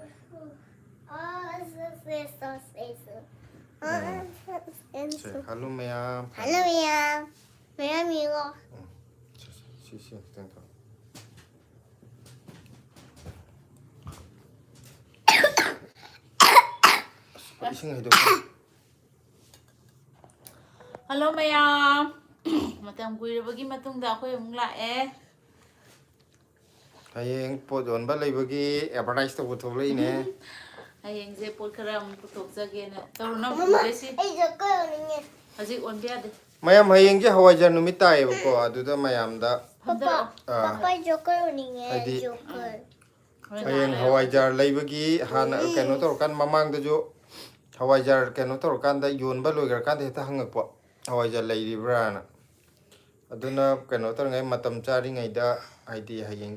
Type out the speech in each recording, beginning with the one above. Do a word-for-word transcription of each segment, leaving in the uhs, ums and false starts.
ꯎꯝ꯫ ꯁꯦ, hello ꯃꯌꯥꯝ꯫ Hello ꯃꯌꯥꯝ꯫ ꯃꯌꯥꯝ ꯌꯦꯡꯉꯣ꯫ ꯎꯝ꯫ ꯁꯤ, ꯁꯤ, ꯁꯤ, ꯁꯤ ꯈꯤꯇꯪ ꯇꯧ꯫ ꯑꯁ, ꯏꯁꯤꯡ ꯍꯩꯗꯣꯛꯀꯦ꯫ ꯍꯜꯂꯣ ꯃꯌꯥꯝ꯫ ꯃꯇꯝ ꯀꯨꯏꯔꯕꯒꯤ ꯃꯇꯨꯡꯗ ꯑꯩꯈꯣꯏ ꯑꯃꯨꯛ ꯂꯥꯛꯑꯦ꯫ ꯍꯌꯦꯡ ꯄꯣꯠ ꯌꯣꯟꯕ ꯂꯩꯕꯒꯤ ꯑꯦꯗꯚꯔꯇꯥꯏꯁ ꯇꯧꯕ ꯊꯣꯛꯂꯛꯏꯅꯦ꯫ ꯍꯌꯦꯡꯁꯦ ꯄꯣꯠ ꯈꯔ ꯑꯃꯨꯛ ꯄꯨꯊꯣꯛꯆꯒꯦꯅ꯫ ꯇꯧꯔꯨꯅꯨ, ꯃꯃꯥ, ꯄꯨꯊꯣꯛꯆꯁꯤ꯫ ꯑꯩ ꯖꯣꯀꯔ ꯑꯣꯏꯅꯤꯡꯉꯦ꯫ ꯍꯧꯖꯤꯛ ꯑꯣꯟꯕ ꯌꯥꯗꯦ꯫ ꯃꯌꯥꯝ, ꯍꯌꯦꯡꯁꯦ ꯍꯋꯥꯏꯖꯥꯔ ꯅꯨꯃꯤꯠ ꯇꯥꯏꯌꯦꯕꯀꯣ, ꯑꯗꯨꯗ ꯃꯌꯥꯝꯗ, ꯄꯄꯥ, ꯐꯝꯗꯔꯛꯑꯣ꯫ ꯑꯥ, ꯄꯄꯥ, ꯖꯣꯀꯔ ꯑꯣꯏꯅꯤꯡꯉꯦ, ꯍꯥꯏꯗꯤ, ꯖꯣꯀꯔ꯫ ꯍꯣꯔꯦꯟ ꯍꯌꯦꯡ ꯉꯥꯏꯔꯦ꯫ ꯍꯋꯥꯏꯖꯥꯔ ꯂꯩꯕꯒꯤ ꯍꯥꯟꯅ ꯎꯝ꯫ ꯀꯩꯅꯣ ꯇꯧꯔꯀꯥꯟ, ꯃꯃꯥꯡꯗꯁꯨ ꯍꯋꯥꯏꯖꯥꯔ ꯀꯩꯅꯣ ꯇꯧꯔꯀꯥꯟꯗ, ꯌꯣꯟꯕ ꯂꯣꯏꯈ꯭ꯔꯀꯥꯟꯗ ꯍꯦꯛꯇ ꯍꯪꯉꯛꯄ, "ꯍꯋꯥꯏꯖꯥꯔ ꯂꯩꯔꯤꯕ꯭ꯔꯥꯅ?" ꯑꯗꯨꯅ ꯀꯩꯅꯣ ꯇꯧꯔꯤꯉꯩ, ꯃꯇꯝ ꯆꯥꯔꯤꯉꯩꯗ, ꯍꯥꯏꯗꯤ ꯍꯌꯦꯡ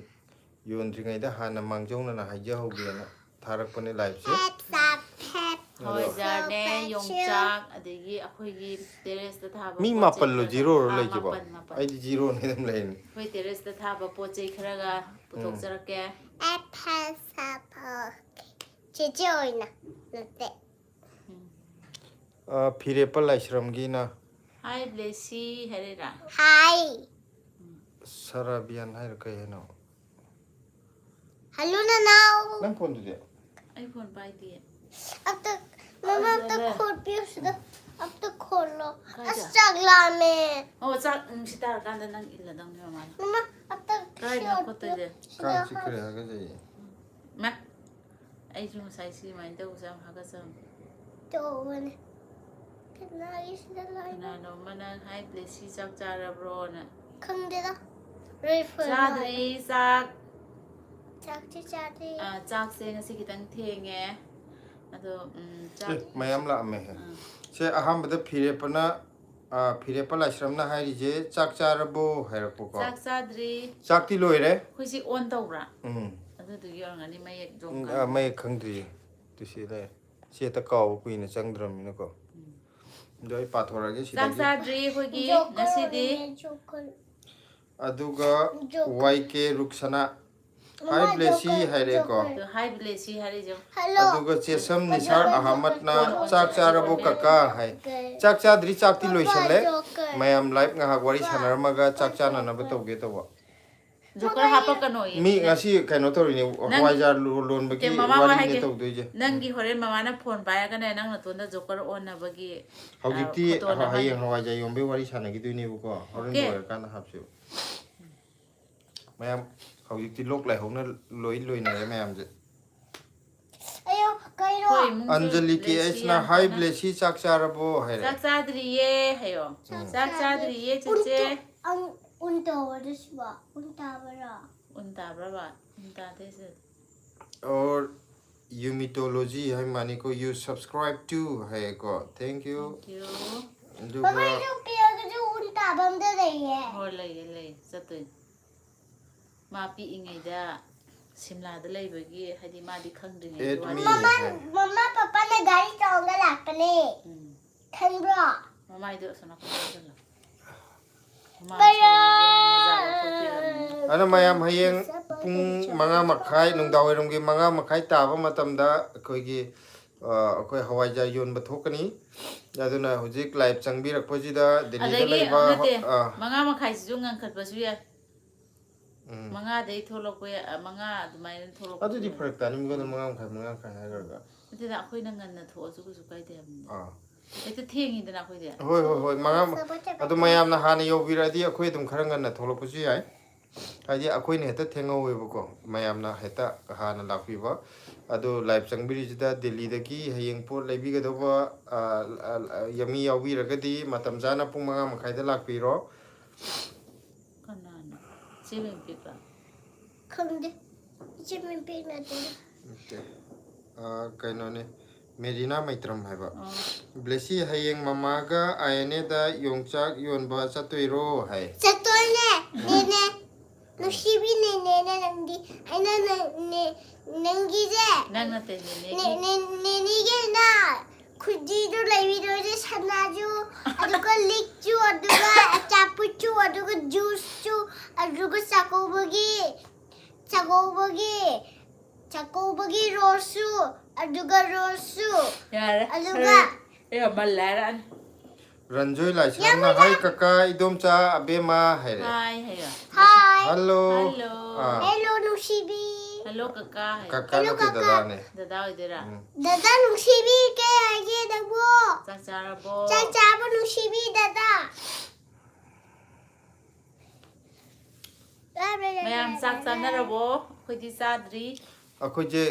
ꯌꯣꯟꯗ꯭ꯔꯤꯉꯩꯗ ꯍꯥꯟꯅ ꯃꯥꯡꯖꯧꯅꯅ ꯍꯥꯏꯖꯍꯧꯒꯦꯅ ꯊꯥꯔꯛꯄꯅꯦ ꯂꯥꯏꯐꯁꯦ꯫ ꯐꯦꯠ ꯁꯥ ꯐꯦꯠ꯫ ꯑꯗꯣ ꯍꯋꯥꯏꯖꯥꯔꯅꯦ, ꯁꯣ ꯐꯦꯠ ꯌꯣꯡꯆꯥꯛ, ꯑꯗꯒꯤ ꯑꯩꯈꯣꯏꯒꯤ ꯇꯦꯔꯦꯁꯇ ꯊꯥꯕ ꯃꯤ ꯄꯣꯠ ꯆꯩ ꯃꯥꯄꯜꯂꯣ ꯈꯔ꯫ ꯖꯤꯔꯣꯔꯣ ꯑꯥ, ꯂꯩꯁꯤꯕꯣ? ꯃꯥꯄꯜ, ꯃꯥꯄꯜ꯫ ꯑꯩꯗꯤ ꯖꯤꯔꯣꯅꯦ ꯑꯗꯨꯝ ꯂꯩꯔꯤꯅꯤ꯫ ꯑꯩꯈꯣꯏ ꯇꯦꯔꯦꯁꯇ ꯊꯥꯕ ꯄꯣꯠ ꯆꯩ ꯈꯔꯒ ꯎꯝ꯫ ꯄꯨꯊꯣꯛꯆꯔꯛꯀꯦ꯫ ꯑꯦ ꯐꯦꯠ ꯁꯥ ꯐꯦꯠ꯫ ꯆꯦꯆꯦ ꯑꯣꯏꯅ ꯅꯠꯇꯦ꯫ ꯎꯝ꯫ ꯑ, ꯐꯤꯔꯦꯞꯄ ꯂꯥꯏꯁ꯭ꯔꯝꯒꯤꯅ꯫ ꯍꯥꯏ ꯕ꯭ꯂꯦꯁꯤ ꯍꯥꯏꯔꯦꯔꯥ? ꯍꯥꯏ꯫ ꯁꯔꯥꯕꯤꯌꯥꯟ ꯍꯥꯏꯔ ꯀꯩ ꯍꯥꯏꯅꯣ? ꯍꯜꯂꯣ ꯅꯅꯥꯎ꯫ ꯅꯪ ꯐꯣꯟꯗꯨꯗꯤ? ꯑꯩ ꯐꯣꯟ ꯄꯥꯏꯗꯤꯌꯦ꯫ ꯑꯝꯇ, ꯃꯃꯥ, ꯑꯝꯇ ꯑꯗꯨꯗ꯫ ꯈꯣꯠꯄꯤꯌꯨ ꯁꯤꯗ꯫ ꯑꯝꯇ ꯈꯣꯠꯂꯣ꯫ ꯀꯥꯏꯗ? ꯑꯁ, ꯆꯥꯛ ꯂꯥꯝꯃꯦ꯫ ꯑꯣ, ꯆꯥꯛ, ꯎꯝ, ꯁꯤ ꯇꯥꯔꯀꯥꯟꯗ ꯅꯪ ꯏꯜꯂꯗꯧꯅꯦ ꯃꯃꯥꯅ꯫ ꯃꯃꯥ, ꯑꯝꯇ ꯀꯥꯏꯗꯅꯣ ꯁꯤ ꯈꯣꯠꯇꯣꯏꯁꯦ? ꯁꯤꯗ ꯀꯥꯡ ꯆꯤꯛꯈ꯭ꯔꯦ, ꯍꯥꯞ-, ꯍꯥꯒꯠꯆꯩꯌꯦ꯫ ꯃꯥ, ꯑꯩꯁꯨ ꯉꯁꯥꯏ ꯁꯤꯃꯥꯏꯅ ꯇꯧꯕꯁꯦ ꯌꯥꯝ ꯍꯥꯒꯠꯆꯕꯅꯦ꯫ ꯇꯧꯕꯅꯦ꯫ ꯀꯅꯥꯒꯤ ꯁꯤꯗ ꯂꯥꯛꯏꯅꯣ? ꯀꯅꯥꯅꯣ ꯑꯃꯅ, "ꯍꯥꯏ ꯕ꯭ꯂꯦꯁꯤ, ꯆꯥꯛ ꯆꯥꯔꯕ꯭ꯔꯣꯅ?" ꯈꯪꯗꯦꯗ꯫ ꯔꯤꯐꯔ ꯆꯥꯗ꯭ꯔꯤ, ꯆꯥꯛ꯫ ꯆꯥꯛꯇꯤ ꯆꯥꯗ꯭ꯔꯤ꯫ ꯑꯥ, ꯆꯥꯛꯁꯦ ꯉꯁꯤ ꯈꯤꯇꯪ ꯊꯦꯡꯉꯦ꯫ ꯑꯗꯣ, ꯎꯝ, ꯆꯥꯛ ꯑꯦ, ꯃꯌꯥꯝ ꯂꯥꯛꯑꯝꯃꯦ꯫ ꯑꯥ꯫ ꯁꯦ, ꯑꯍꯥꯟꯕꯗ ꯐꯤꯔꯦꯞꯄꯅ, ꯑꯥ, ꯐꯤꯔꯦꯞꯄ ꯂꯥꯏꯁ꯭ꯔꯝꯅ ꯍꯥꯏꯔꯤꯁꯦ, "ꯆꯥꯛ ꯆꯥꯔꯕꯣ?" ꯍꯥꯏꯔꯛꯄꯀꯣ꯫ ꯆꯥꯛ ꯆꯥꯗ꯭ꯔꯤ꯫ ꯆꯥꯛꯇꯤ ꯂꯣꯏꯔꯦ꯫ ꯑꯩꯈꯣꯏꯁꯤ ꯑꯣꯟ ꯇꯧꯕ꯭ꯔꯥ? ꯎꯝ꯫ ꯑꯗꯨꯗꯨꯒꯤ ꯑꯣꯏꯔꯝꯒꯅꯤ ꯃꯌꯦꯛ ꯖꯣꯝ ꯎꯝ, ꯀꯥꯟꯗ꯫ ꯑꯥ, ꯃꯌꯦꯛ ꯈꯪꯗ꯭ꯔꯤꯌꯦ꯫ ꯇꯨ ꯁꯤ ꯂꯩꯔꯦ꯫ ꯁꯤ ꯍꯦꯛꯇ ꯀꯥꯎꯕ ꯀꯨꯏꯅ ꯆꯪꯗ꯭ꯔꯕꯅꯤꯅꯀꯣ꯫ ꯎꯝ꯫ ꯑꯗꯣ ꯑꯩ ꯄꯥꯊꯣꯔꯛꯑꯒꯦ ꯆꯥꯛ ꯁꯤꯗꯒꯤ꯫ ꯆꯥꯗ꯭ꯔꯤ ꯑꯩꯈꯣꯏꯒꯤ ꯖꯣꯀꯔ ꯉꯁꯤꯗꯤ꯫ ꯑꯣꯏꯅꯤꯡꯉꯦ, ꯖꯣꯀꯔ꯫ ꯑꯗꯨꯒ ꯖꯣꯀꯔ꯫ ꯋꯥꯏ ꯀꯦ ꯔꯨꯛꯁꯅꯥ꯫ Hi, Blessy ꯍꯥꯏꯔꯦꯀꯣ꯫ ꯑꯗꯣ hi Blessy ꯍꯥꯏꯔꯤꯁꯦ꯫ ꯑꯗꯨꯒ ꯆꯦꯁꯝ ꯅꯤꯁꯥꯔ ꯑꯍꯃꯠꯅ "ꯆꯥꯛ ꯆꯥꯔꯕꯣ ꯀꯀꯥ?" ꯍꯥꯏ꯫ ꯆꯥꯛ ꯆꯥꯗ꯭ꯔꯤ, ꯆꯥꯛꯇꯤ ꯂꯣꯏꯁꯜꯂꯦ꯫ ꯃꯌꯥꯝ live ꯉꯥꯏꯍꯥꯛ ꯋꯥꯔꯤ ꯁꯥꯟꯅꯔꯝꯃꯒ ꯆꯥꯛ ꯆꯥꯅꯅꯕ ꯇꯧꯒꯦ ꯇꯧꯕ꯫ ꯖꯣꯀꯔ ꯍꯥꯞꯄꯛꯀꯅꯣꯌꯦ꯫ ꯃꯤ ꯉꯁꯤ ꯀꯩꯅꯣ ꯇꯧꯔꯤꯅꯦ, ꯍꯋꯥꯏꯖꯥꯔ ꯂꯣ-, ꯂꯣꯟꯕꯒꯤ ꯇꯦ, ꯃꯃꯥ ꯋꯥ ꯋꯥꯔꯤꯅꯦ ꯍꯥꯏꯒꯦ꯫ ꯇꯧꯗꯣꯏꯁꯦ꯫ ꯅꯪꯒꯤ ꯍꯣꯔꯦꯟ ꯃꯃꯥꯅ ꯐꯣꯟ ꯄꯥꯏꯔꯒꯅꯦ, ꯅꯪ ꯅꯇꯣꯟꯗ ꯖꯣꯀꯔ ꯑꯣꯟꯅꯕꯒꯤ, ꯍꯧꯖꯤꯛꯇꯤ ꯑ, ꯐꯣꯇꯣ ꯅꯝꯍꯟꯒꯦ꯫ ꯍꯌꯦꯡ ꯍꯋꯥꯏꯖꯥꯔ ꯌꯣꯟꯕꯒꯤ ꯋꯥꯔꯤ ꯁꯥꯟꯅꯈꯤꯗꯣꯏꯅꯦꯕꯀꯣ, ꯍꯣꯔꯦꯟ Okay꯫ ꯂꯣꯏꯔꯀꯥꯟꯗ ꯍꯥꯞꯁꯦꯕ꯫ ꯃꯌꯥꯝ ꯍꯧꯖꯤꯛꯇꯤ ꯂꯣꯛ ꯂꯥꯏꯍꯧꯅ ꯂꯣꯏ ꯂꯣꯏꯅꯔꯦ ꯃꯌꯥꯝꯁꯦ꯫ ꯑꯌꯣ ꯀꯩꯅꯣ꯫ ꯑꯩꯈꯣꯏ ꯏꯃꯨꯡꯁꯨ ꯑꯟꯖꯂꯤ ꯀꯦ ꯕ꯭ꯂꯦꯁꯤ ꯑꯩꯆꯅ ꯌꯥꯝ "Hi ꯀꯟꯅ ꯕ꯭ꯂꯦꯁꯤ, ꯆꯥꯛ ꯆꯥꯔꯕꯣ?" ꯍꯥꯏꯔꯦ꯫ ꯆꯥꯛ ꯆꯥꯗ꯭ꯔꯤꯌꯦ ꯍꯥꯏꯌꯣ꯫ ꯎꯝ꯫ ꯆꯥꯛ ꯆꯥꯗ꯭ꯔꯤꯌꯦ ꯆꯦꯆꯦ꯫ ꯎꯟ ꯇꯧꯕꯗ ꯁꯤꯕ ꯎꯟ ꯇꯥꯕꯔꯥ? ꯎꯟ ꯇꯥꯕ꯭ꯔꯕ? ꯎꯟ ꯇꯥꯗꯦ ꯁꯦ꯫ Or Yumitology high ꯃꯥꯅꯤꯀꯣ, "You subscribe to" ꯍꯥꯏꯌꯦꯀꯣ꯫ Thank you꯫ Thank you꯫ ꯑꯗꯨꯒ ꯃꯃꯥꯏꯗꯨ ꯄꯤꯔꯒꯁꯨ ꯎꯟ ꯇꯥꯕ ꯑꯝꯗ ꯂꯩꯌꯦ꯫ ꯍꯣꯏ, ꯂꯩꯌꯦ, ꯂꯩꯌꯦ꯫ ꯆꯠꯇꯣꯏꯅꯦ꯫ ꯃꯥ ꯄꯤꯛꯏꯉꯩꯗ ꯁꯤꯝꯂꯥꯗ ꯂꯩꯕꯒꯤ, ꯍꯥꯏꯗꯤ ꯃꯥꯗꯤ ꯈꯪꯗ꯭ꯔꯤꯉꯩꯒꯤ Add ꯋꯥꯔꯤ꯫ me ꯃꯃꯥ ꯍꯥꯏ꯫ ꯃꯃꯥ ꯄꯄꯥꯅ ꯒꯥꯔꯤ ꯇꯧꯔꯒ ꯂꯥꯛꯄꯅꯦ꯫ ꯎꯝ꯫ ꯈꯪꯕ꯭ꯔꯣ? ꯃꯃꯥꯏꯗꯣ ꯑꯁꯣꯝ ꯅꯥꯀꯟ ꯆꯪꯁꯤꯜꯂꯣ꯫ ꯍꯨꯃꯥꯡ ꯕꯌꯥ! ꯁꯧꯔꯤꯁꯦ ꯃꯣꯖꯥ ꯂꯧꯊꯣꯛꯄꯤꯔꯝꯃꯦ꯫ ꯑꯗꯨꯅ ꯃꯌꯥꯝ ꯍꯌꯦꯡ ꯄꯨꯡ ꯃꯉꯥ ꯃꯈꯥꯏ, ꯅꯨꯡꯗꯥꯡ ꯋꯥꯏꯔꯝꯒꯤ ꯃꯉꯥ ꯃꯈꯥꯏ ꯇꯥꯕ ꯃꯇꯝꯗ ꯑꯩꯈꯣꯏꯒꯤ, ꯑ, ꯑꯩꯈꯣꯏ ꯍꯋꯥꯏꯖꯥꯔ ꯌꯣꯟꯕ ꯊꯣꯛꯀꯅꯤ꯫ ꯑꯗꯨꯅ ꯍꯧꯖꯤꯛ live ꯆꯪꯕꯤꯔꯛꯄꯁꯤꯗ ꯗꯦꯜꯂꯤꯗ ꯑꯗꯒꯤ ꯂꯩꯕ, ꯅꯠꯇꯦ, ꯑ, ꯃꯉꯥ ꯃꯈꯥꯏꯁꯤꯁꯨ ꯉꯟꯈꯠꯄꯁꯨ ꯌꯥꯏ꯫ ꯎꯝ꯫ ꯃꯉꯥꯗꯩ ꯊꯣꯛꯂꯛꯄ ꯌꯥꯏ, ꯑ, ꯃꯉꯥ ꯑꯗꯨꯃꯥꯏꯅ ꯊꯣꯛꯂꯛꯄꯁꯨ ꯑꯗꯨꯗꯤ ꯌꯥꯏ꯫ ꯐꯔꯛ ꯇꯥꯅꯤ, ꯃꯤꯉꯣꯟꯗ ꯃꯉꯥ ꯃꯈꯥꯏ, ꯃꯉꯥ ꯃꯈꯥꯏ ꯍꯥꯏꯈ꯭ꯔꯒ꯫ ꯅꯠꯇꯦꯗ, ꯑꯩꯈꯣꯏꯅ ꯉꯟꯅ ꯊꯣꯛꯑꯁꯨ ꯀꯩꯁꯨ ꯀꯥꯏꯗꯦ ꯍꯥꯏꯕꯅꯤꯗ꯫ ꯑꯥ꯫ ꯍꯦꯛꯇ ꯊꯦꯡꯉꯤꯗꯅ ꯑꯩꯈꯣꯏꯗꯤ꯫ ꯍꯣꯏ, ꯍꯣꯏ, ꯍꯣꯏ, ꯃꯉꯥ, ꯑꯗꯨ ꯃꯌꯥꯝꯅ ꯍꯥꯟꯅ ꯌꯧꯕꯤꯔꯛꯑꯗꯤ ꯑꯩꯈꯣꯏ ꯑꯗꯨꯝ ꯈꯔ ꯉꯟꯅ ꯊꯣꯛꯂꯛꯄꯁꯨ ꯌꯥꯏ꯫ ꯍꯥꯏꯗꯤ ꯑꯩꯈꯣꯏꯅ ꯍꯦꯛꯇ ꯊꯦꯡꯍꯧꯋꯦꯕꯀꯣ, ꯃꯌꯥꯝꯅ ꯍꯦꯛꯇ ꯍꯥꯟꯅ ꯂꯥꯛꯄꯤꯕ꯫ ꯑꯗꯣ live ꯆꯪꯕꯤꯔꯤꯁꯤꯗ ꯗꯦꯜꯂꯤꯗꯒꯤ ꯍꯌꯦꯡ ꯄꯣꯠ ꯂꯩꯕꯤꯒꯗꯧꯕ, ꯑ, ꯑ, ꯑ, ꯃꯤ ꯌꯥꯎꯕꯤꯔꯒꯗꯤ ꯃꯇꯝ ꯆꯥꯅ ꯄꯨꯡ ꯃꯉꯥ ꯃꯈꯥꯏꯗ ꯂꯥꯛꯄꯤꯔꯣ꯫ ꯀꯅꯥꯅꯣ? ꯆꯦ ꯕꯦꯝꯄꯤꯀ? ꯈꯪꯗꯦ꯫ ꯏꯆꯦ ꯃꯤꯡ ꯄꯤꯛꯅꯗꯦ꯫ ꯅꯠꯇꯦ꯫ ꯑ, ꯀꯩꯅꯣꯅꯦ, ꯃꯦꯔꯤꯅꯥ ꯃꯩꯇ꯭ꯔꯝ ꯍꯥꯏꯕ꯫ ꯑꯣ꯫ "ꯕ꯭ꯂꯦꯁꯤ, ꯍꯌꯦꯡ ꯃꯃꯥꯒ ꯑꯥꯏ ꯑꯦꯟ ꯑꯦꯗ ꯌꯣꯡꯆꯥꯛ ꯌꯣꯟꯕ ꯆꯠꯇꯣꯏꯔꯣ?" ꯍꯥꯏ꯫ ꯆꯠꯇꯣꯏꯅꯦ, ꯅꯦꯅꯦ꯫ ꯅꯨꯡꯁꯤꯕꯤ ꯅꯦꯅꯦꯅꯦ ꯅꯪꯗꯤ꯫ ꯑꯩꯅ ꯅ-, ꯅꯦ-, ꯅꯪꯒꯤꯁꯦ꯫ ꯅꯪ ꯅꯠꯇꯦ, ꯅꯦꯅꯦꯒꯤ꯫ ꯅꯦ-, ꯅꯦ-, ꯅꯦꯅꯦꯒꯤ ꯑꯩꯅ ꯈꯨꯖꯤꯗꯨ ꯂꯩꯕꯤꯗꯣꯏꯁꯦ, ꯁꯅꯥꯁꯨ, ꯑꯗꯨꯒ ꯂꯤꯛꯁꯨ, ꯑꯗꯨꯒ ꯑꯆꯥꯄꯣꯠꯁꯨ, ꯑꯗꯨꯒ ꯖꯨꯁꯁꯨ, ꯑꯗꯨꯒ ꯆꯥꯛꯀꯧꯕꯒꯤ ꯆꯥꯛꯀꯧꯕꯒꯤ, ꯆꯥꯛꯀꯧꯕꯒꯤ ꯔꯣꯁꯁꯨ, ꯑꯗꯨꯒ ꯔꯣꯁꯁꯨ, ꯌꯥꯔꯦ꯫ ꯑꯗꯨꯒ ꯑꯦ, ꯃꯜꯂꯦ ꯍꯥꯏꯔꯛꯑꯅꯤ꯫ ꯔꯟꯖꯣꯏ ꯂꯥꯏꯁ꯭ꯔꯝꯅ, "ꯍꯥꯏ ꯀꯀꯥ, ꯏꯗꯣꯝꯆꯥ, ꯑꯕꯦꯝꯃ" ꯍꯥꯏꯔꯦ꯫ ꯍꯥꯏ ꯍꯥꯏꯌꯣ꯫ ꯍꯥꯏ꯫ ꯍꯜꯂꯣ꯫ ꯍꯜꯂꯣ꯫ ꯑꯥ꯫ ꯍꯦꯜꯂꯣ ꯅꯨꯡꯁꯤꯕꯤ꯫ ꯍꯜꯂꯣ ꯀꯀꯥ ꯍꯥꯏꯌꯣ꯫ ꯀꯀꯥ ꯍꯜꯂꯣ, ꯅꯠꯇꯦ, ꯀꯀꯥ꯫ ꯗꯗꯥꯅꯦ꯫ ꯗꯗꯥ ꯑꯣꯏꯗꯣꯏꯔꯥ? ꯎꯝ꯫ ꯗꯗꯥ ꯅꯨꯡꯁꯤꯕꯤ, ꯀꯩ ꯍꯥꯏꯒꯦ ꯅꯪꯕꯨ? ꯆꯥꯛ ꯆꯥꯔꯕꯣ? ꯆꯥꯛ ꯆꯥꯕ ꯅꯨꯡꯁꯤꯕꯤ ꯗꯗꯥ꯫ ꯃꯌꯥꯝ ꯆꯥꯛ ꯆꯥꯅꯔꯕꯣ? ꯑꯩꯈꯣꯏꯗꯤ ꯆꯥꯗ꯭ꯔꯤ꯫ ꯑꯩꯈꯣꯏꯁꯦ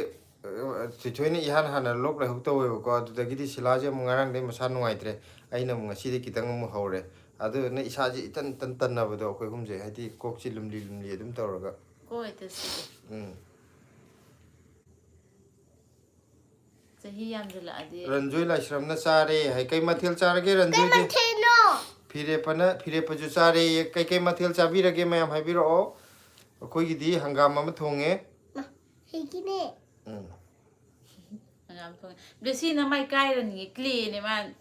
ꯑ, ꯊꯣꯏꯊꯣꯏꯅ ꯏꯍꯥꯟ ꯍꯥꯟꯅ ꯂꯣꯛ ꯂꯥꯏꯍꯧ ꯇꯧꯋꯦꯕꯀꯣ꯫ ꯑꯗꯨꯗꯒꯤꯗꯤ ꯁꯤꯂꯥꯁꯦ ꯑꯃꯨꯛ ꯉꯔꯥꯡꯗꯩ ꯃꯁꯥ ꯅꯨꯡꯉꯥꯏꯇ꯭ꯔꯦ꯫ ꯑꯩꯅ ꯑꯃꯨꯛ ꯉꯁꯤꯗꯤ ꯈꯤꯇꯪ ꯑꯃꯨꯛ ꯍꯧꯔꯦ꯫ ꯑꯗꯨꯅ ꯏꯁꯥꯁꯦ ꯏꯇꯟ ꯏꯇꯟ ꯇꯟꯅꯕꯗꯣ ꯑꯩꯈꯣꯏ ꯑꯍꯨꯝꯁꯦ, ꯍꯥꯏꯗꯤ ꯀꯣꯛꯁꯤ ꯂꯨꯝꯂꯤ ꯂꯨꯝꯂꯤ ꯑꯗꯨꯝ ꯇꯧꯔꯒ꯫ ꯀꯣꯏ ꯇꯁꯤ꯫ ꯎꯝ꯫ ꯆꯍꯤ ꯌꯥꯝꯁꯤꯜꯂꯛꯑꯗꯤ꯫ ꯔꯟꯖꯣꯏ ꯂꯥꯏꯁ꯭ꯔꯝꯅ ꯆꯥꯔꯦ ꯍꯥꯏ꯫ ꯀꯩ ꯃꯊꯦꯜ ꯆꯥꯔꯒꯦ ꯔꯟꯖꯣꯏꯗꯤ? ꯃꯊꯦꯜꯅꯣ? ꯐꯤꯔꯦꯞꯄꯅ, ꯐꯤꯔꯦꯞꯄꯁꯨ ꯆꯥꯔꯦꯌꯦ꯫ ꯀꯩꯀꯩ ꯃꯊꯦꯜ ꯆꯥꯕꯤꯔꯒꯦ ꯃꯌꯥꯝ ꯍꯥꯏꯕꯤꯔꯛꯑꯣ꯫ ꯑꯩꯈꯣꯏꯒꯤꯗꯤ ꯍꯪꯒꯥꯝ ꯑꯃ ꯊꯣꯡꯉꯦ꯫ ꯍꯩꯒꯤꯅꯦ꯫ ꯎꯝ꯫ ꯍꯪꯒꯥꯝ ꯊꯣꯡꯉꯦ꯫ ꯕ꯭ꯂꯦꯁꯤꯅ ꯃꯥꯏ ꯀꯥꯏꯔꯅꯤꯌꯦ, ꯀ꯭ꯂꯦꯅꯦ ꯃꯥꯅ꯫